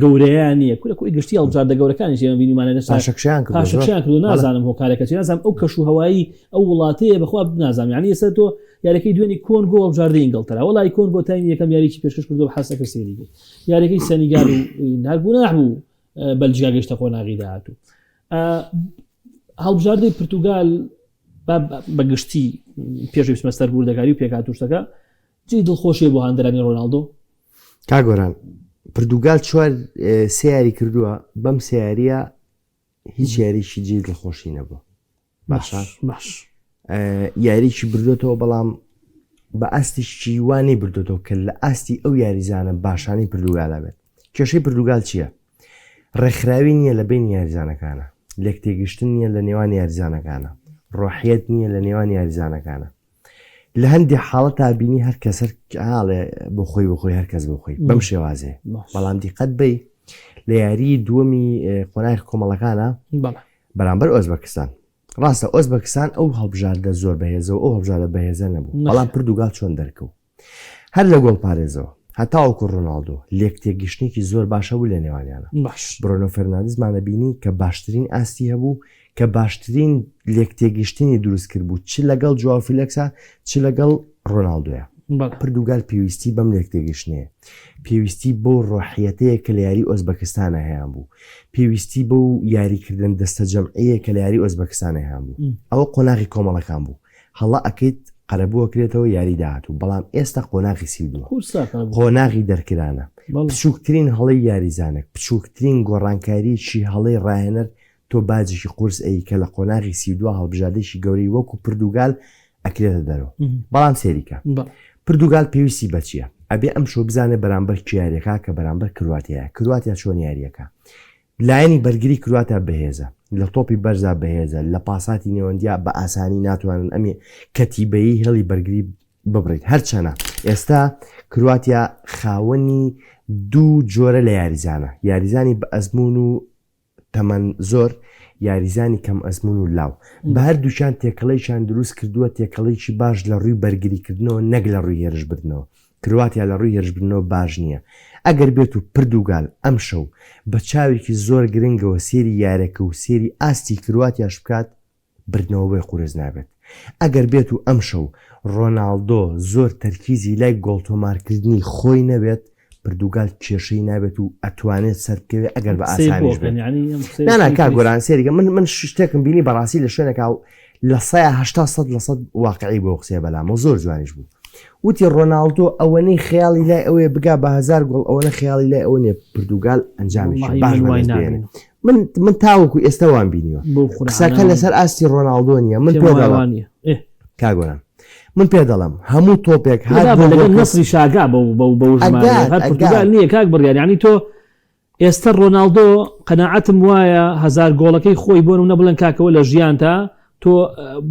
گەورەیە نییە کورە کۆی گشتی هەڵبژاردە گەورەکانیش ئێمە بینیمانە لە پاشەکشەیان کردووە زۆر. پاشەکشەیان کردووە نازانم هۆکارەکە چیە نازانم ئەو کەش و هەوایی ئەو وڵاتەیە بەخوا نازانم یعنی ئێستا تۆ یاریەکەی دوێنی کۆنگۆ هەڵبژاردەی ئینگڵتەرا وەڵی کۆنگۆ تایمی یەکەم یاریی پێشکەش کردو حەسەکە سێری بوو یاریەکەی سەنیگال و هەر گوناح بوو بەلجیکا گەیشتە قۆناغی داهاتوو هەڵبژاردەی پرتوگال بە گشتی پێش بچمە سەر وردەکاری و پێکهات و شتەکە جێی دڵخۆشیە بۆ هاندەرانی ڕۆناڵدۆ. کاک گۆران پردوگال چوار سێ یاری کردووە بەم سێ یاریە هیچ یاریی جێی دڵخۆشی نەبوو باشە باش یاریی بردوێتەوە بەڵام بە ئاستیشی وانەی بردوێتەوە کە لە ئاستی ئەو یاریزانە باشانی پردوگالە بێت کێشەی پردوگال چییە؟ ڕێکخراوی نییە لە بەینی یاریزانەکانە، لێکتێگەشتن نییە لە نێوان یاریزانەکانە، ڕۆحیەت نییە لە نێوان یاریزانەکانە. لە هەندێ حاڵەتا بینی هەر کەس هەر ئاڵێ بۆ خۆی بۆ خۆی هەر کەس بۆ خۆی بەم شێوازەیە. بەڵام دیقەت بەی لە یاریی دووەمی قۆناغی کۆمەڵەکانە بەرامبەر ئۆزبەکستان ڕاستە ئۆزبەکستان ئەو هەڵبژاردە زۆر بەهێزە و ئەو هەڵبژاردە بەهێزە نەبوو بەڵام پردوگال چۆن دەرکەوت هەر لە گۆڵپارێزەوە هەتاوەکو ڕۆناڵدۆ لێکتێگەشتنێکی زۆر باش هەبوو لە نێوانیانە. باش. برۆنۆ فێرناندزمانە بینی کە باشترین ئاستی هەبوو، کە باشترین لێکتێگەشتنی دروست کردبوو چ لەگەڵ جواو فیلێکسا چ لەگەڵ ڕۆناڵدۆیا. بەڵێ. پردوگال پێویستی بەم لێکتێگەشتنەیە. پێویستی بەو ڕۆحیەتەیە کە لە یاری ئۆزبەکستانا هەیانبوو. پێویستی بەو یاریکردن دەستەجەمعییە کە لە یاری ئۆزبەکستانا هەیانبوو. ئەوە قۆناغی کۆمەڵەکان بوو. هەڵە ئەکەیت قەرەبوو ئەکرێتەوە یاری داهاتوو بەڵام ئێستا قۆناغی 32 قورسە قەرەبوو. قۆناغی دەرکرانە بەڵێ. بچووکترین هەڵەی یاریزانێک بچووکترین گۆڕانکاریی هەڵەی ڕاهێنەر تۆ باجێکی قورس ئەیی کە لە قۆناغی 32 هەڵبژاردەیەکی گەورەی وەکو پردوگال ئەکرێتە دەرەوە بەڵام سەیریکە بەڵێ. پردوگال پێویستی بە چییە ئەبێ ئەمشەو بزانێ بەرامبەر کێ یاریەکا کە بەرامبەر کرواتیایە کرواتیا چۆن یاریەکا لایەنی بەرگری کرواتیا بەهێزە، لە تۆپی بەرزا بەهێزە، لە پاساتی نێوەندیا بە ئاسانی ناتوانن ئەم کەتیبەیەی هێڵی بەرگری ببڕیت، هەرچەنە ئێستا کرواتیا خاوەنی دوو جۆرە لە یاریزانە، یاریزانی بە ئەزموون و تەمەن زۆر، یاریزانی کەم ئەزموون و لاو، بە هەردووکیان تێکەڵەیەکیان دروست کردووە، تێکەڵەیەکی باش لە ڕووی بەرگریکردنەوە نەک لە ڕووی هێرشبردنەوە. کرواتیا لە ڕووی هێرشبردنەوە باش نییە. ئەگەر بێت و پردوگال ئەمشەو بە چاوێکی زۆر گرنگەوە سێری یارەکە و سێری ئاستی کرواتیاش بکات، بردنەوە بۆی قورس نابێت. ئەگەر بێت و ئەمشەو ڕۆناڵدۆ زۆر تەرکیزی لای گۆڵتۆمارکردنی خۆی نەبێت، پردوگال کێشەی نابێت و ئەتوانێت سەربکەوێت ئەگەر بە ئاسانیش بێت. نا نا کاک گۆران سێریکە من من شتێکم بینی بەڕاستی لە شوێنێکا لە سەیا هەشتا سەد لە سەد واقعی بۆ قسەیە بەلامەوە زۆر جوانیش بوو وتی ڕۆناڵدۆ ئەوەنەی خەیاڵی لای ئەوەیە بگا بە هزار گۆڵ ئەوەنە خەیاڵی لای ئەوە نیە پردوگال ئەنجامێکی وەڵاهی باش من وای بەدەست بێنێ نابینم. من من تاوەکو ئێستا وام بینیوە بۆ قسەکە قورئانە لەسەر ئاستی ڕۆناڵدۆ نییە من پێم پێ وایە دەڵێم وا نییە. ئێ. کاک گۆران من پێ دەڵێم هەموو تۆپێک هات بابە بۆ لەگەڵ گۆڵ کەس نەسری شاگا بەو بەو بەو ژمارەیە ئەگات هەر ئەگات پرتوگال نییە کاک بڕیار یعنی تۆ ئێستە ڕۆناڵدۆ قەناعەتم وایە هەزار گۆڵەکەی خۆی بۆ نمونە بڵێن کاکەوە لە ژیانتا تۆ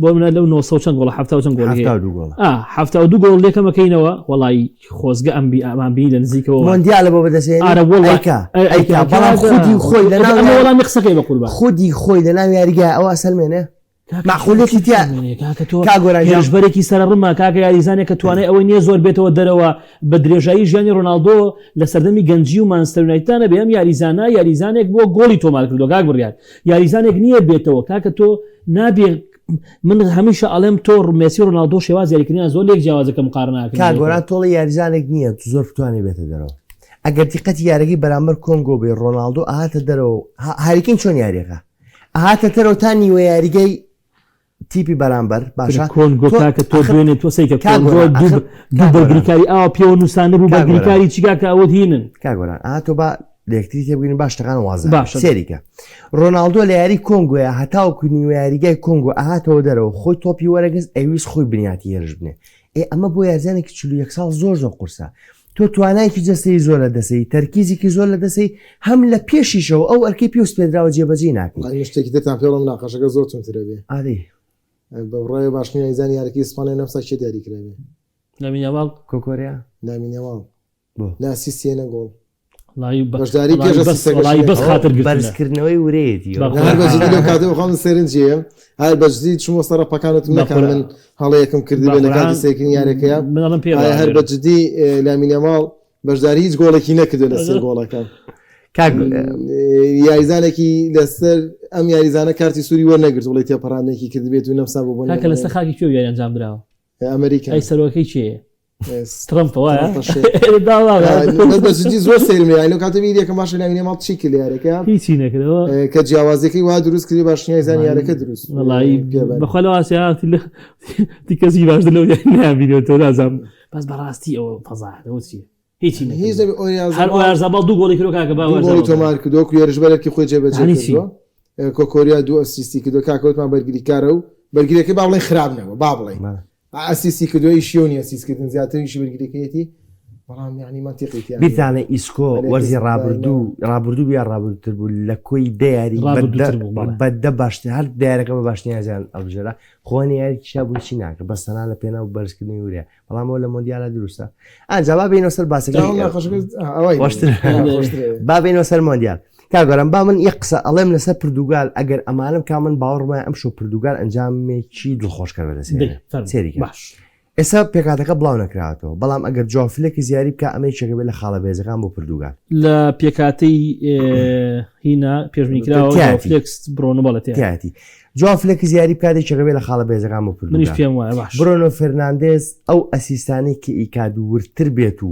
بۆ منە لەو 900 چەند گۆڵە 70 چەند گۆڵی هەیە 72 گۆڵە ئا 72 گۆڵ لێکەمەکەینەوە وەڵی خۆزگە ئەم بی ئەمان بینی لە نزیکەوە مۆندیالە بۆ بەدەستهێنی ئارە وەڵا ئەیکا ئەیکا بەڵام خودی خۆی لە ناو ئەمە وەڵامی قسەکەی بە قوربان خودی خۆی لە ناو یاریگا ئەوە ئەسەلمێنێ مەعقولیەتی تیا کاکە تۆ کاک گۆران گیان. هێرشبەرێکی سەرەڕمە کاکە یاریزانێک کە توانای ئەوەی نییە زۆر بێتەوە دەرەوە بە درێژایی ژیانی ڕۆناڵدۆ لە سەردەمی گەنجی و مانچستەر یونایتدا نەبێ ئەم یاریزانە یاریزانێک بووە گۆڵی تۆمار کردووە کاک بڕیار یاریزانێک نییە بێتەوە کاکە تۆ نابێ من هەمیشە ئەڵێم تۆ مێسی و ڕۆناڵدۆ شێواز یاریکردنیان زۆر لێک جیاوازە کە مقارنە ناکرێن کاک بەیەکەوە. گۆران تۆڵی یاریزانێک نییە زۆر بتوانێت بێتە دەرەوە ئەگەر دیقەتی یارەکەی بەرامبەر کۆنگۆ بێ ڕۆناڵدۆ ئەهاتە دەرەوە هاریکەین چۆن یاریەکە ئەهاتە تەرەوە تا نیوە یاریگەی تیپی بەرامبەر باشە کۆنگۆ کاکە تۆ دوێنێ تۆ سەیکە کۆنگۆ دوو بەرگریکاری ئاوا پێوە نووسانە بوو بەرگریکاری چی کاکە ئەوە هینن کاگۆران ئا تۆ با لە یەکتری تێبگەین باش شتەکان وازە باشە سێریکە ڕۆناڵدۆ لە یاری کۆنگۆیە هەتاوەکو نیوە یاریگای کۆنگۆ ئەهاتەوە دەرەوە خۆی تۆپی وەرەگرت ئەیویست خۆی بنیاتی هێرش بنێ ئێ ئەمە بۆ یاریزانێکی 41 ساڵ زۆر زۆر قورسە تۆ توانایەکی جەستەیی زۆر لە دەسەی تەرکیزێکی زۆر لە دەسەی هەم لە پێشیشەوە ئەو ئەرکەی پێ سپێدراوە جێبەجێی ناکەی. وەڵای من شتێکی ترتان پێ بڵێم مناقەشەکە زۆر توندترە بێ. ئاری. بە بڕوای باشترین یاریزانی یاریەکەی ئیسپانیا نەمسا کێ دیاری کرابێ؟ لامین یاماڵ. کۆکۆریا؟ لامین یاماڵ. بۆ؟ نە ئەسیستی هەیە نە گۆڵ. بەشداری پێش ئەسیستەکەشی بەس خاتر بەرزکردنەوەی ورەیەتی. هەر بە جدی لەو کاتەوە خۆم سەرنجیە هەر بە جدی چوومە سەر ڕەپەکانتم نەکا من هەڵەیەکم کردبێ لە کاتی سێکردنی یاریەکەیا. من ئەڵێم پێ ئایا هەر بە جدی لامین یاماڵ بەشداری هیچ گۆڵێکی نەکردو لە سێ گۆڵەکان. کاک یاریزانێکی لەسەر ئەم یاریزانە کارتی سووری وەرنەگرت بڵێ تێپەڕاندنێکی کردبێت و نەمسا بۆ بۆ کاکە لەسەر خاکی کوێ یاری ئەنجام دراوە؟ ئەمریکا. ئەی سەرۆکەی کێیە؟ ترەمپ وایە؟ بە جدی زۆر سەیرم لێ لەو کاتە بیری یەکەم باشە لامین یاماڵ چی کرد لە یاریەکە؟ هیچی نەکردەوە کە جیاوازیەکەی وا دروست کردی باش یاریزان یارەکە دروست وەڵایی بەخوا لەو ئاسیا تی کەسی باشتر لەو نابینێت تۆ نازانم بەس بەڕاستی ئەوە فەزاحەتەوە چییە؟ هیچی نەکردووە. هیچ نەبێ ئۆریازاباڵ هەر ئۆیارزاباڵ دوو گۆڵی کردووە کاکە با دوو گۆڵی تۆمار کردووە وەکو هێرشبەرێکی خۆی جێبەجێ کردووە کۆکۆریا دوو assist ی کردووە کاکە وتمان بەرگریکارە و بەرگریەکەی با بڵێین خراپ نەبووە با بڵێین assist ی کردووە ئیشی ئەو نییە assist کردن زیاتر ئیشی بەرگریەکەیەتی بەڵام یعنی مەنتیقی تیا نییە. بیرتانە ئیسکۆ وەرزی ڕابردوو ڕابردوو بوو یا ڕابردووتر بوو لە کۆی دە یاری ڕابردووتر بوو بەڵێ. بە دە باشتر هەر دە یارەکە بە باشترین یاریزان هەڵبژێرا خۆ یاری کیشا بوو هیچی ناکرد بەس تەنها لە پێناو بەرزکردنی ورەیە بەڵام ئەوە لە مۆندیالە دروستە ئەنجا با بینەوە سەر باسەکە با بینەوە سەر مۆندیال کاگەرم با من یەک قسە ئەڵێم لەسەر پرتوگال ئەگەر ئەمانم کا من باوەڕمای ئەم شۆ پرتوگال ئەنجامێکی دڵخۆشکەر بەدەستێ سێری باش ئێستا پێکاتەکە بڵاو نەکراوەتەوە بەڵام ئەگەر جواو فلێکس یاری بکە ئەمە یەکێکە بێت لە خاڵە بەهێزەکان بۆ پرتوگال لە پێکاتەی هینا پێشبینیکراوە تیایەتی. فلێکس برۆنۆ بەڵێ تیایەتی. تیایەتی جواو فلێکس یاری بکات یەکێکە بێت لە خاڵە بەهێزەکان بۆ منیش پرتوگال پێم وایە باش برۆنۆ فێرناندێز ئەو assist انەی کە ئیکات وردتر بێت و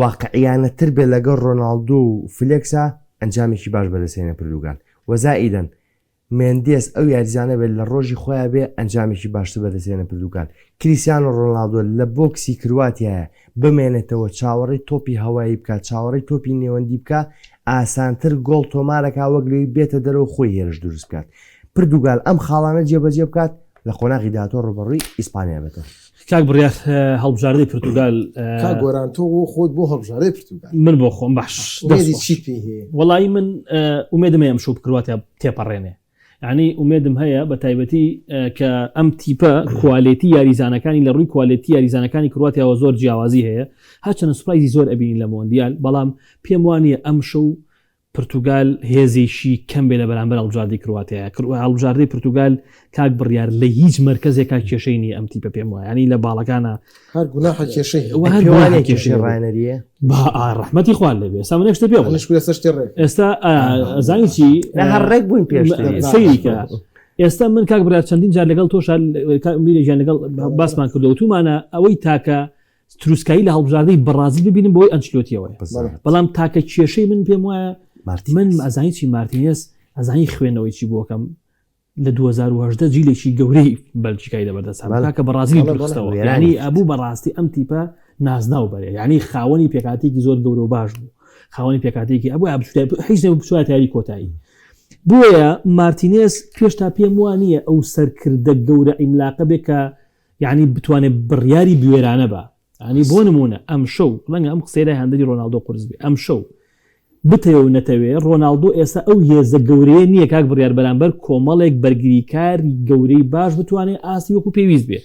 واقعیانەتر بێت لەگەڵ ڕۆناڵدۆ و فلێکسا ئەنجامێکی باش بەدەستهێنێ پرتوگال وە زائیدەن مێندێس ئەو یاریزانە بێت لە ڕۆژی خۆیا بێ ئەنجامێکی باشتر بەدەستهێنێ پرتوگال. کریستیانۆ ڕۆناڵدۆ لە box ی کرواتیایە بمێنێتەوە چاوەڕێی تۆپی هەوایی بکات چاوەڕێی تۆپی نێوەندی بکا ئاسانتر گۆڵ تۆمارەکا وەک لەوەی بێتە دەرەوە خۆی هێرش دروست بکات. پرتوگال ئەم خاڵانە جێبەجێ بکات لە قۆناغی داهاتوو ڕووبەڕووی ئیسپانیا بێتەوە. کاک بڕیار هەڵبژاردەی پرتوگال کاک گۆران تۆ بۆ خۆت بۆ هەڵبژاردەی پرتوگال من بۆ خۆم باش ئومێدی چیت پێی هەیە؟ وەڵایی من ئومێدم هەیە ئەمشەو کرواتیا تێپەڕێنێ یعنی ئومێدم هەیە بە تایبەتی کە ئەم تیپە quality یاریزانەکانی لە ڕووی quality یاریزانەکانی کرواتیاوە زۆر جیاوازی هەیە هەرچەنە سوپرایزی زۆر ئەبینین لە مۆندیال بەڵام پێم وانییە ئەمشەو پرتوگال هێزێکی کەم بێ لە بەرامبەر هەڵبژاردەی کرواتیایە. هەڵبژاردەی پرتوگال کاک بڕیار لە هیچ مەرکەزێکا کێشەی نییە ئەم تیپە پێم وایە یانی لە باڵەکانە هەر گوناحە کێشەی هەیە. وە هەر پێوانەیە گوناحە کێشەی کێشەی هەبێ. ڕایەنەرییە؟ با ئا ڕەحمەتی خوا لێ بێ. ئێستا من یەک شتت پێ بڵێم. منیش لەسەر شتێ ڕێک. ئێستا ئەزانی چی؟ نا هەر ڕێک بووین پێشتر. سەیری کە ئێستا من کاک بڕیار چەندین جار لەگەڵ تۆشا کاک میرە گیان لەگەڵ باسمان کردووە وتومانە ئەوەی تاکە تروسکایی لە هەڵبژاردەی بەڕازیل ببینم بەوەی ئەنچلۆتیەوەیە بەڵام تاکە کێشەی من پێم وایە من ئەزانی چی مارتینێز ئەزانی خوێنەوەی چی بۆکەم لە 2010 جیلێکی گەورەی بەلجیکای لەبەردەست کاکە بەڕازیل دوورخستەوە ینی ئەبوو بەڕاستی ئەم تیپە نازناو بەرێ ینی خاوەنی پێکاتێکی زۆر گەورە و باش بوو خاوەنی پێکاتێکی ئەبوو هیچ نەبوو بچوایە یاری کۆتایی بۆیە مارتینێز پێشتا پێم وانە ئەو سەرکردە گەورە ئیملاقە بێ کە یانی بتوانێت بڕیاری بوێرانە با یانی بۆ نمونە ئەمشەو ڕەنگە ئەم قسەیە لای هاندەری ڕۆناڵدۆ قورس بێ ئەمشەو بتەوێ و نەتەوێ ڕۆناڵدۆ ئێستا ئەو هێزە گەورەیە نییە کاک بڕیار بەرامبەر کۆمەڵێک بەرگریکاری گەورەی باش بتوانێ ئاستی وەکو پێویست بێ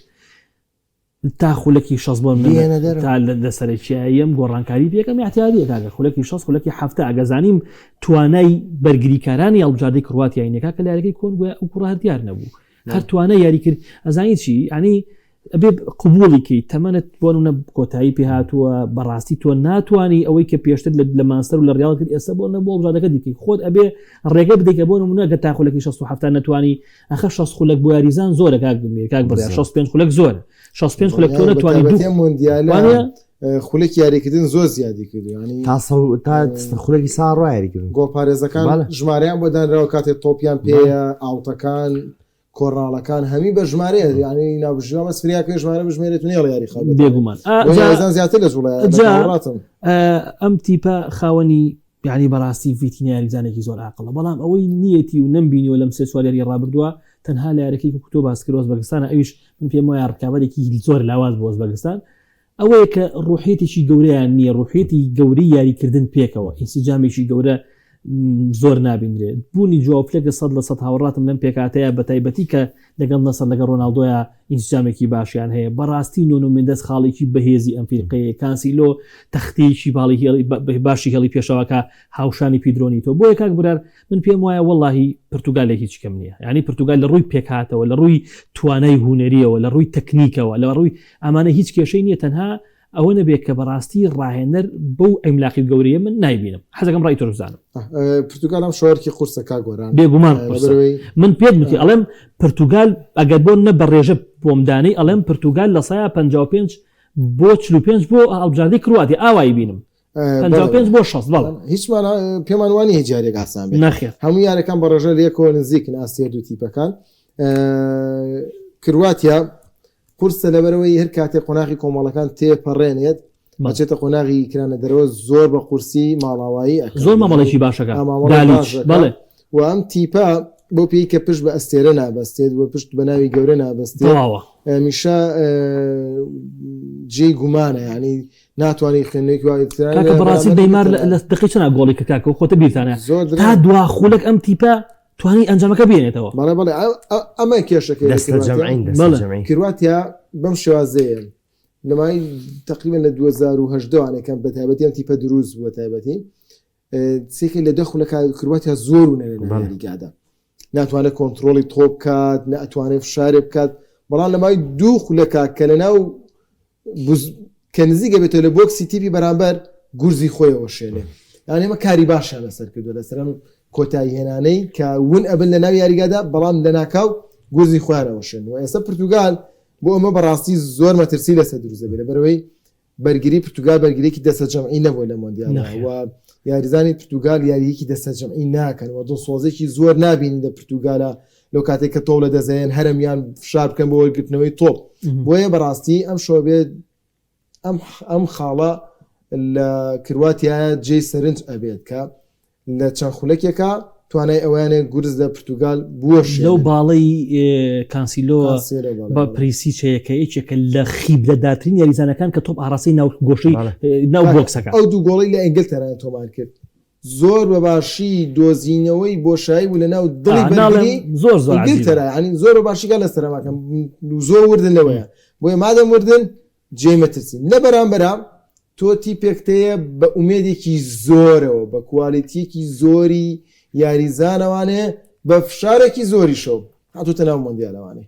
تا خولەکی 60 بۆ بێنە دەرەوە. تا لە سەرەکیایەم گۆڕانکاری پێکەم اعتیادیە کاکە خولەکی 60 خولەکی 70 ئەگە زانیم توانای بەرگریکارانی هەڵبژاردەی کرواتیای نییە کاکە لە یاریەکەی کۆن گویا ئەو کوڕە هەر دیار نەبوو هەر توانای یاری کرد ئەزانی چی ینی ئەبێ قبوڵی کەی تەمەنت بۆ نمونە کۆتایی پێ هاتووە بەڕاستی تۆ ناتوانانی ئەوەی کە پێشتر لە مانستەر و لە ڕیاڵ کرد ئێستا بۆ نەبوو هەڵبژاردەکە دیکەی خۆت ئەبێ ڕێگە بدەیت کە بۆ نمونە گە تا خولەکی 67 نەتوانی ئەخە 60 خولەک بۆ یاریزان زۆرە کاک کاک بڕیار 65 خولەک زۆرە 65 خولەک تۆ نەتوانی دوو مۆندیالە وانە خولێکی یاریکردن زۆر زیادی کردو ینی تا تا خولێکی سا ڕۆ یاریکردن گۆڵپارێزەکان ژمارەیان بۆ دانراوە کاتێک تۆپیان پێیە ئاوتەکان کۆڕناڵەکان هەمی بە ژمارەیە ینی ناوبژیوە بەس فریاکەی ژمارە بژمێرێت و نێڵ یاری خەڵ بێگومان یاریزان زیاتر لە جوڵە جا ئەم تیپە خاوەنی یعنی بەڕاستی ڤیتینیا یاریزانێکی زۆر ئاقڵە بەڵام ئەوەی نیەتی و نەمبینیوە لەم سێ چوار یاری ڕابردووە تەنها لە یاریەکەی کە تۆ باس کرد ئۆزبەکستانە ئەویش من پێم وایە ڕکابەرێکی زۆر لاواز بۆ ئۆزبەکستان ئەوەیە کە ڕوحیەتێکی گەورەیان نییە، ڕوحیەتی گەورەی یاریکردن پێکەوە، ئینسجامێکی گەورە زۆر نابینرێت. بوونی جواو فلێکس 100% هاوڕاتم لەم پێکهاتەیە بەتایبەتی کە لەگەڵ نەسڕ لەگەڵ ڕۆناڵدۆیا ئینسجامێکی باشیان هەیە. بەڕاستی نۆنۆ مێندەس خاڵێکی بەهێزی ئەم فیرقەیە. کانسیلۆ تەختەیەکی باڵی هێڵی باشی هێڵی پێشەوەکە هاوشانی پیدرۆ نیتۆ. بۆیە کاک برار من پێم وایە وەڵاهی پرتوگال لە هیچ کەم نییە. یانی پرتوگال لە ڕووی پێکهاتەوە، لە ڕووی توانای هونەرییەوە، لە ڕووی تەکنیکەوە، لە ڕووی ئەمانە هیچ کێشەی نییە تەنها ئەوە نەبێت کە بەڕاستی ڕاهێنەر بەو عیملاقی و گەورەیە من نایبینم. حەزەکەم ڕای تۆش بزانم. پرتوگال ئەم شەوەرکی قورسە کاک گۆران. بێگومان قورسە. لەبەرئەوەی من پێت گوتی ئەڵێم پرتوگال ئەگەر بۆ نە بە ڕێژە بۆم دانێی ئەڵێم پرتوگال لە سەیا 55 بۆ 45 بۆ هەڵبژاردەی کرواتیا ئاوایی بینم. 55 بۆ 60 بەڵێ. هیچمان پێمان وانی هیچ یاریێک ئاسان بێت. نەخێر. هەموو یاریەکان بە ڕێژە لەیەکەوە نزیکن ئاستی هەردوو تیپەکان. کرواتیا قورسە لەبەرئەوەی هەر کاتێک قۆناغی کۆمەڵەکان تێپەڕێنێت ئەچێتە قۆناغی کرانە دەرەوە زۆر بە قورسی ماڵاوایی ئەکات. زۆر مامەڵێکی باشەکە دالیچ بەڵێ. و ئەم تیپە بۆ پێی کە پشت بە ئەستێرە نابەستێت و پشت بە ناوی گەورە نابەستێت تەواوە. هەمیشە جێی گومانە یعنی ناتوانانی خوێندنێکی وای کاکە بەڕاستی نەیمار لە دقی چەند گۆڵی کرد کاکە خۆتە بیرتانە تا دوا خولەک ئەم تیپە توانی ئەنجامەکە بێنێتەوە. بەڵێ بەڵێ ئەمە کێشەکەی لە کرواتیا. کرواتیا بەم شێوازەیە لەمای تقریبا لە 2010 وانەکەم بە تایبەتی ئەم تیپە دروست بووە تایبەتی سێکە لە دە خولەکە کرواتیا زۆر و نەرێ لە یاریگادا ناتوانێت کۆنتترۆلی تۆپ بکات ناتوانێت فشارێ بکات بەڵام لە مای دوو خولەکە کە لە ناو کە نزیکە بێتەوە لە بۆکسی تیپی بەرامبەر گورزی خۆی ئەوەشێنێ یان ئێمە کاری باشیان لەسەر کردووە لەسەر ئەم کۆتایی هێنانەی کە ون ئەبن لە ناو یاریگادا بەڵام لەناکاو گورزی خۆیان ئەوەشێن و ئێستا پرتوگال بۆ ئەمە بەڕاستی زۆر مەترسی لەسەر دروست دەبێت لەبەرئەوەی بەرگری پرتوگال بەرگرێکی دەستەجەمعی نەبووە لە مۆندیالدا و یاریزانی پرتوگال یارییەکی دەستەجەمعی ناکەن و دڵسۆزێکی زۆر نابینی لە پرتوگالە لەو کاتێک کە تۆپ لە دەستێن هەرەمیان فشار بکەن بۆ وەرگرتنەوەی تۆپ بۆیە بەڕاستی ئەم شەوە بێت ئەم ئەم خاڵە لە کرواتیایە جێی سەرنج ئەبێت کە لە چەند خولەکێکا توانای ئەوەیانە گورز لە پرتوگال بوەشێنن. لەو باڵەی کانسیلۆ بە پریسیچ هەیە کە یەکێکە لە خیبرەدارترین یاریزانەکان کە تۆپ ئاڕاستەی ناو گۆشەی ناو بۆکسەکە. ئەو دوو گۆڵەی لە ئینگلتەرا تۆمار کرد زۆر بە باشی دۆزینەوەی بۆشایی بوو لە ناو دڵی بەرگری زۆر زۆر عەجیبە. ئینگلتەرا یانی زۆر بە باشی گا لەسەر ئەمەکەم زۆر وردن لەوەیە بۆیە مادەم وردن جێی مەترسین. لە بەرامبەرا تۆ تیپێکت هەیە بە ئومێدێکی زۆرەوە، بە کوالیتییەکی زۆری یاریزانەوانێ، بە فشارێکی زۆریشەوە هاتووتە ناو مۆندیالەوانێ.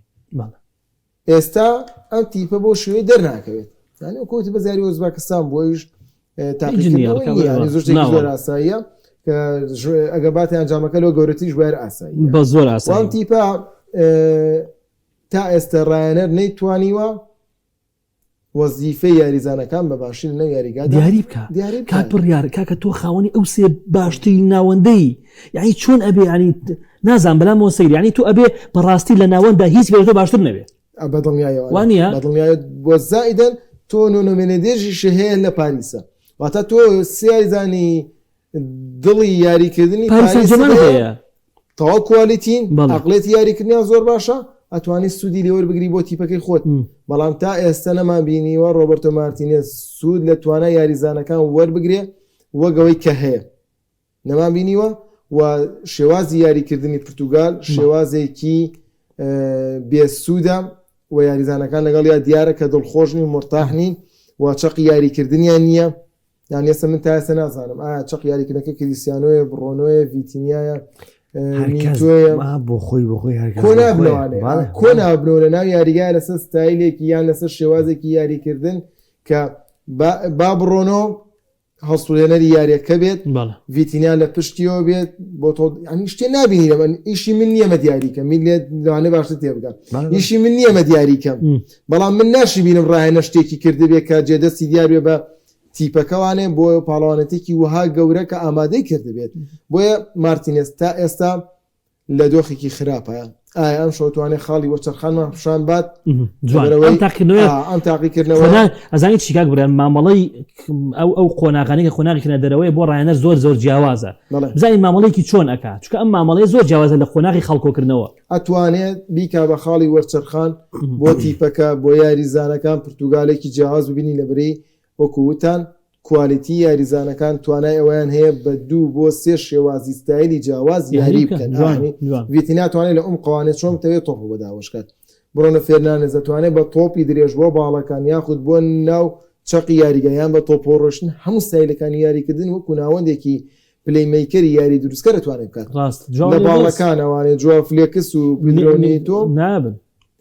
ئێستا ئەم تیپە بەو شێوەیە دەرناکەوێت. یانی وەکو وتی بەس یاری ئۆزباکستان بوو، ئەویش تاقیکردنەوە نییە، یانی زۆر شتێکی زۆر ئاساییە کە ئەگەر باتی ئەنجامەکە لەوە گەورەتریش بوو هەر ئاساییە. بە زۆر ئاساییە. ئەم تیپە تا ئێستا ڕایەنەر نەیتوانیوە وەزیفەی یاریزانەکان بە باشی لەناو یاریگادا دیاری بکە دیاری بکات. کاک بڕیار کاکە تۆ خاوەنی ئەو سێ باشترین ناوەندەی یعنی چۆن ئەبێ یعنی نازان بەلامەوە سەیر یعنی تۆ ئەبێ بەڕاستی لە ناوەندا هیچ بێ تۆ باشتر نەبێ ئە، بە دڵنیایەوە وا نییە؟ بە دڵنیایەوە بۆ زائیدەن تۆ نۆنۆ مێنێدێژیش هەیە لە پاریسە واتە تۆ سێ یاریزانی دڵی یاریکردنی پاریس پاریست سانجێرمان هەیە هەیە تەواو کوالیتین، بەڵێ. ئەقڵێتی یاریکردنیان زۆر باشە، ئەتوانی سوودی لێوەربگری بۆ تیپەکەی خۆت، بەڵام تا ئێستا نەمانبینیوە ڕۆبەرتۆ مارتینێز سوود لە توانای یاریزانەکان وەربگرێ وەک ئەوەی کە هەیە نەمانبینیوە و شێوازی یاریکردنی پرتوگال شێوازێکی بێسوودە و یاریزانەکان لەگەڵیا دیارە کە دڵخۆش نین و مورتاح نین و چەقی یاریکردنیان نییە. یان ئێستا من تا ئێستا نازانم ئایا چەق یاریکردنەکە کریسیانۆیە بڕۆنۆیە ڤیتینیایە نیتۆیە بۆ خۆی بۆ خۆی هەر کۆ نابنەوانێ کۆ نابنەوە لە ناو یاریگای لەسەر ستایلێکی یان لەسەر شێوازێکی یاریکردن کە با بڕۆنۆ هەڵسوڕێنەری یاریەکە بێت ڤیتینیا لە پشتیەوە بێت بۆ تۆ ئەنی شتێ نبینی لە من ئیشی من نییە مە دیاریکەم میلێت لەوانێ باشتر تێ بگات ئیشی من نییە مە دیاریکەم بەڵام من ناشی بینم ڕایەنە شتێکی کردبێ کە جێدەستی دیار بێ بە تیپەکەوانێ بۆ پاڵەوانێتێکی وەها گەورە کە ئامادەی کردبێت بۆیە مارتینێز تا ئێستا لە دۆخێکی خراپە ئایا ئەم شەو توانێت خاڵی وەچەرخانمان پیشان بات ئەم تاقیکردنەوە ئەزانی چی کاک برام مامەڵەی ئەو ئەو قۆناغانەی کە قۆناغی کردنە دەرەوەی بۆ ڕایەنەر زۆر زۆر جیاوازە بزانین مامەڵەیەکی چۆن ئەکا چونکە ئەم مامەڵەیە زۆر جیاوازە لە قۆناغی خەڵکۆکردنەوە ئەتوانێت بیکا بە خاڵی وەرچەرخان بۆ تیپەکە بۆ یاریزانەکان پرتوگالێکی جیاواز ببینی لە بری وەکو وتان. quality یاریزانەکان توانای ئەوەیان هەیە بە دوو بۆ سێ شێوازی ستایلی جیاواز یاری بکەن. ڤیتینا توانێت لە عومقەوانێ چۆن بتەوێت تۆپ بۆ داوەش کات. برۆنۆ فێرناندێز دەتوانێت بە تۆپی درێژ بۆ باڵەکان یاخود بۆ ناو چەقی یاریگا یان بە تۆپۆ ڕۆشتن هەموو ستایلەکانی یاریکردن وەکو ناوەندێکی playmaker ی یاری دروستکەر دەتوانێت بکات. ڕاست لە باڵەکانەوانێ جواو فلێکس و پیدرۆ نیتۆ نابن.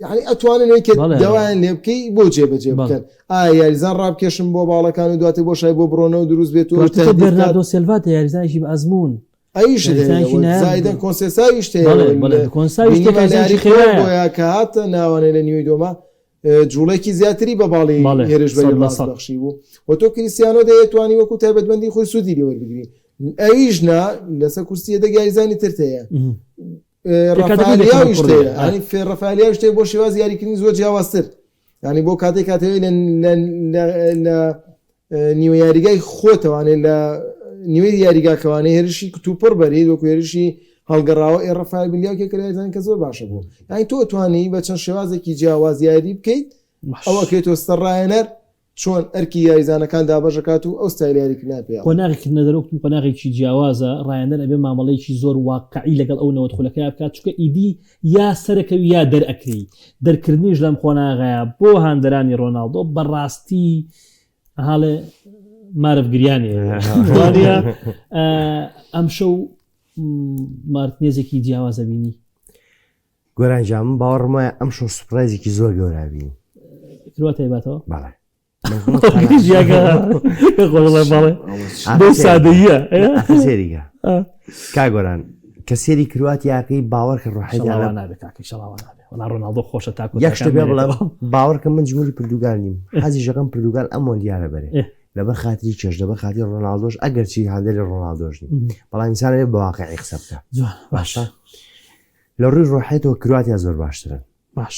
یعنی ئەتوانن ئەوەی کە داوایان لێ بکەی بۆ جێبەجێ بکەن ئایا یاریزان ڕابکێشن بۆ باڵەکان و دواتر بۆ شای بۆ بڕۆنەوە دروست بێت و بەرناردۆ سێلڤا یاریزانێکی بە ئەزموون ئەویش زایدەن کۆنسێساویش تەیە کە هاتە ناوانێ لە نیوەی دۆما جوڵێکی زیاتری بە باڵی هێرشبەری ڕاست بەخشی بوو و تۆ کریسیانۆ دەیەتوانی وەکو تایبەتمەندی خۆی سوودی لێوەربگری ئەویش نا لەسەر کورسی یەدەگ یاریزانی ترت هەیە ڕافایلیاویش هەیە ینی ڕافایلیاویش هەیە بۆ شێوازی یاریکردنی زۆر جیاوازتر ینی بۆ کاتێک کاتەوەی لە نیوە یاریگای خۆتەوانێت لە نیوەی یاریگاکەوانێ هێرشی کتوپڕ بەریت وەکو هێرشی هەڵگەڕاوە ئێ ڕەفایل بلیاو کێکە یاریزان کە زۆر باشە بوو یانی تۆ توانی بە چەند شێوازێکی جیاواز یاری بکەیت ئەوە کەیتۆ سەر ڕایەنەر چۆن ئەرکی یاریزانەکان دابەش ئەکات و ئەو ستایلە یاریکردنە پێ ئەڵێ. قۆناغی کردنەدەرەوە وتم قۆناغێکی جیاوازە، ڕایەنەر ئەبێ مامەڵەیەکی زۆر واقعی لەگەڵ ئەو 90 خولەکەیا بکات، چونکە ئیدی یا سەرەکەوی یا دەرئەکرێی، دەرکردنیش لەم قۆناغەیا بۆ هاندەرانی ڕۆناڵدۆ بەڕاستی ئەهاڵێ مارف گریانی وانە ئەمشەو مارتنێزێکی جیاوازە بینی. گۆران جان من باوەڕم وایە ئەمشەو surprise ێکی زۆر گەورە بینی. کرواتیای باتەوە؟ بەڵێ. کاگۆران کە سێری کرواتیاکەی باوەڕ کە ڕحیانە نابێت کاکە شڵاوە نابێت وەڵا ڕۆناڵدۆ خۆشە تاکو یەک شتە پێ بڵێم باوەڕکە من جمهوری پرتوگال نیم حەزی ژەکەم پرتوگال ئەم مۆندیالە بەرێ لەبەر خاتری چێژ لەبەر خاتری ڕۆناڵدۆش ئەگەر چی هاندەری ڕۆناڵدۆش نیم بەڵام ئینسان بە واقعی قسە بکە باشە لە ڕووی ڕۆحیەتەوە کرواتیا زۆر باشترن. باش.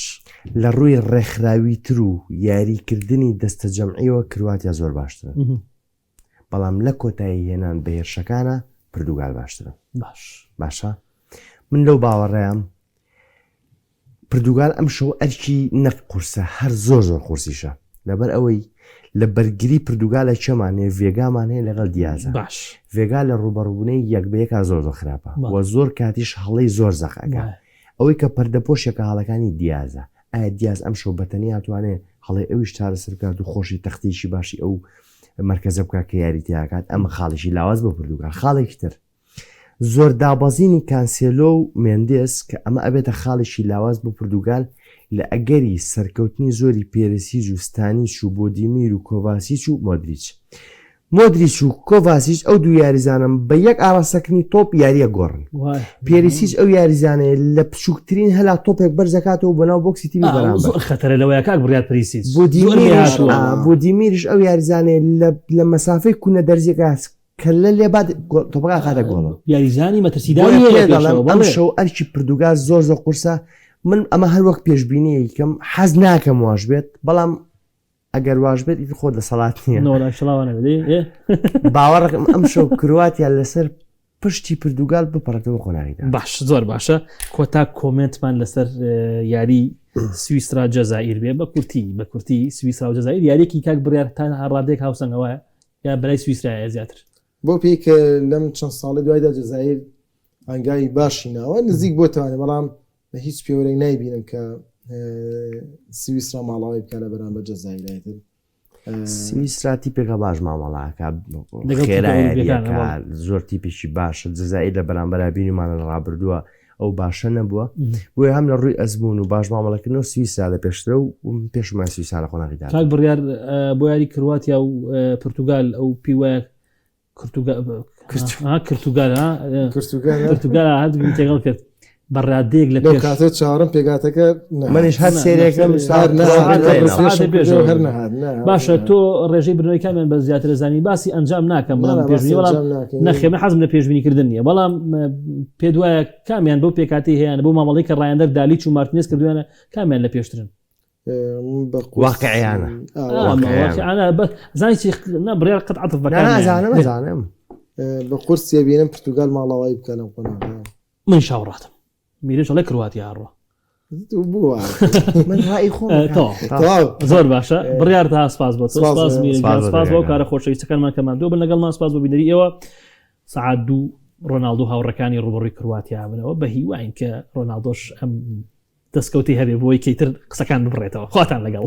لە ڕووی ڕێکخراویتر و یاریکردنی دەستەجەمعیەوە کرواتیا زۆر باشترن. بەڵام لە کۆتایی هێنان بە هێرشەکانا پردوگال باشترن. باش. باشە من لەو باوەڕەیام پردوگال ئەمشەو ئەرکی نەک قورسە هەر زۆر زۆر قورسیشە لەبەر ئەوەی لە بەرگری پردوگالە کێمان هەیە ڤێگامان هەیە لەگەڵ دیازە باش ڤێگا لە ڕووبەڕووبوونەی یەک بە یەکا زۆر زۆر خراپە و زۆر کاتیش هەڵەی زۆر زەق ئەکا ئەوەی کە پەردەپۆشێکە هەڵەکانی دیازە ئایا دیاز ئەمشەو بە تەنیا توانێ هەڵەی ئەویش چارەسەر بکات و خۆشی تەختیکی باشی ئەو مەرکەزە بکات کە یاری تیاکات ئەمە خاڵێکی لاواز بۆ پردوگال خاڵێکی تر زۆر دابەزینی کانسێلۆ و مێندێس کە ئەمە ئەبێتە خاڵێکی لاواز بۆ پردوگال لە ئەگەری سەرکەوتنی زۆری پێرسیج و ستانیچ و بۆدیمیر و کۆڤاسیچ و مۆدریچ. مۆدریچ و کۆڤاسیچ ئەو دوو یاریزانەن بە یەک ئاراستەکردنی تۆپ یارییە گۆڕن. پێریسیچ ئەو یاریزانەیە لە بچووکترین هەلا تۆپێک بەرزەکاتەوە بۆ ناو box ی تیمی بەرامبەر. زۆر خەتەرە لەوەیە کاک بڕیار پریسیچ. بۆدیمیریش ئەو یاریزانەیە لە مەسافەی کونە دەرزیەکە کەللە لێ بات تۆپەکە ئەخاتە گۆڵەوە. یاریزانی مەترسیداری هەیە لە پێشەوە بەڵێ. ئەمشەو ئەرکی پردوگال زۆر زۆر قورسە من ئەمە هەر وەک پێشبینیەکەم حەز ناکەم واش بێت بەڵام ئەگەر واش بێت ئیتر خۆ دەسەڵات نییە نۆڵا شڵاوە نەبێت ئێ. باوەڕەکەم ئەمشەو کرواتیا لەسەر پشتی پردوگال بپەڕێتەوە قۆناغی داهاتوو. باش زۆر باشە کۆتا comment مان لەسەر یاری سویسرا جەزائیر بێ بە کورتی بە کورتی سویسرا و جەزائیر یاریەکی کاک بڕیار تا ڕادێک هاوسەنگەوە یا بەلای سویسرایە زیاتر؟ بۆ پێی کە لەم چەند ساڵی دوایدا جەزائیر هەنگاوی باشی ناوە نزیک بۆتەوانێ بەڵام بە هیچ پێوەرێک نایبینم کە سویسرا ماڵاوی بکە لە بەرامبەر جەزائیرایتر سویسرا تیپێکە باش مامەڵاکە خێرا زۆر تیپێکی باشە جەزائیر لە بەرامبەرا بینیمانە لە ڕابردووە ئەو باشە نەبووە بۆیە هەم لە ڕووی ئەزموون و باش مامەڵەکردن و سویسرا لە پێشترە و پێشمان سویسرا لە قۆناغی داهاتوو. کاک بڕیار بۆ یاری کرواتیا و پرتوگال ئەو پێی وایە کرتوگال پرتوگال هەردووکم تێکەڵ کرد بە ڕادەیەک لە پێش کاتە چاوەڕم پێکاتەکە منیش هەر سێرێکم هەر نەهات باشە تۆ ڕێژەی بردنەوەی کامیان بە زیاتر زانی باسی ئەنجام ناکەم بەڵام پێشبینی بەڵام نەخێ من حەزم لە پێشبینیکردن نییە بەڵام پێ دوایە کامیان بەو پێکاتی هەیەە بۆ مامەڵی کە ڕایەندەر دالیچ و مارتینێز کردویانە کامیان لە پێشترن واقعیانە زانی چی نا بڕیار قەت عەتف بەکار نازانم نازانم بە قورسیە بینم پرتوگال ماڵاوایی بکە لەم قۆناغە من شاوڕاتم میرش ئەڵێ کرواتیا ئەڕوا. من ڕای خۆم زۆر باشە بڕیار تا سپاس بۆ سپاس سپاس بۆ کارە خۆشەویستەکانمان کە ماندوو بن لەگەڵمان سپاس بۆ بینەری ئێوە سعات دوو ڕۆناالدو هاوڕەکانی ڕوبڕی کرواتیا بنەوە بە هیواین کە ڕۆناالدۆش ئەم دەستکەوتی هەبێ بۆی کەیتر قسەکان ببڕێتەوە خواتان لەگەڵ.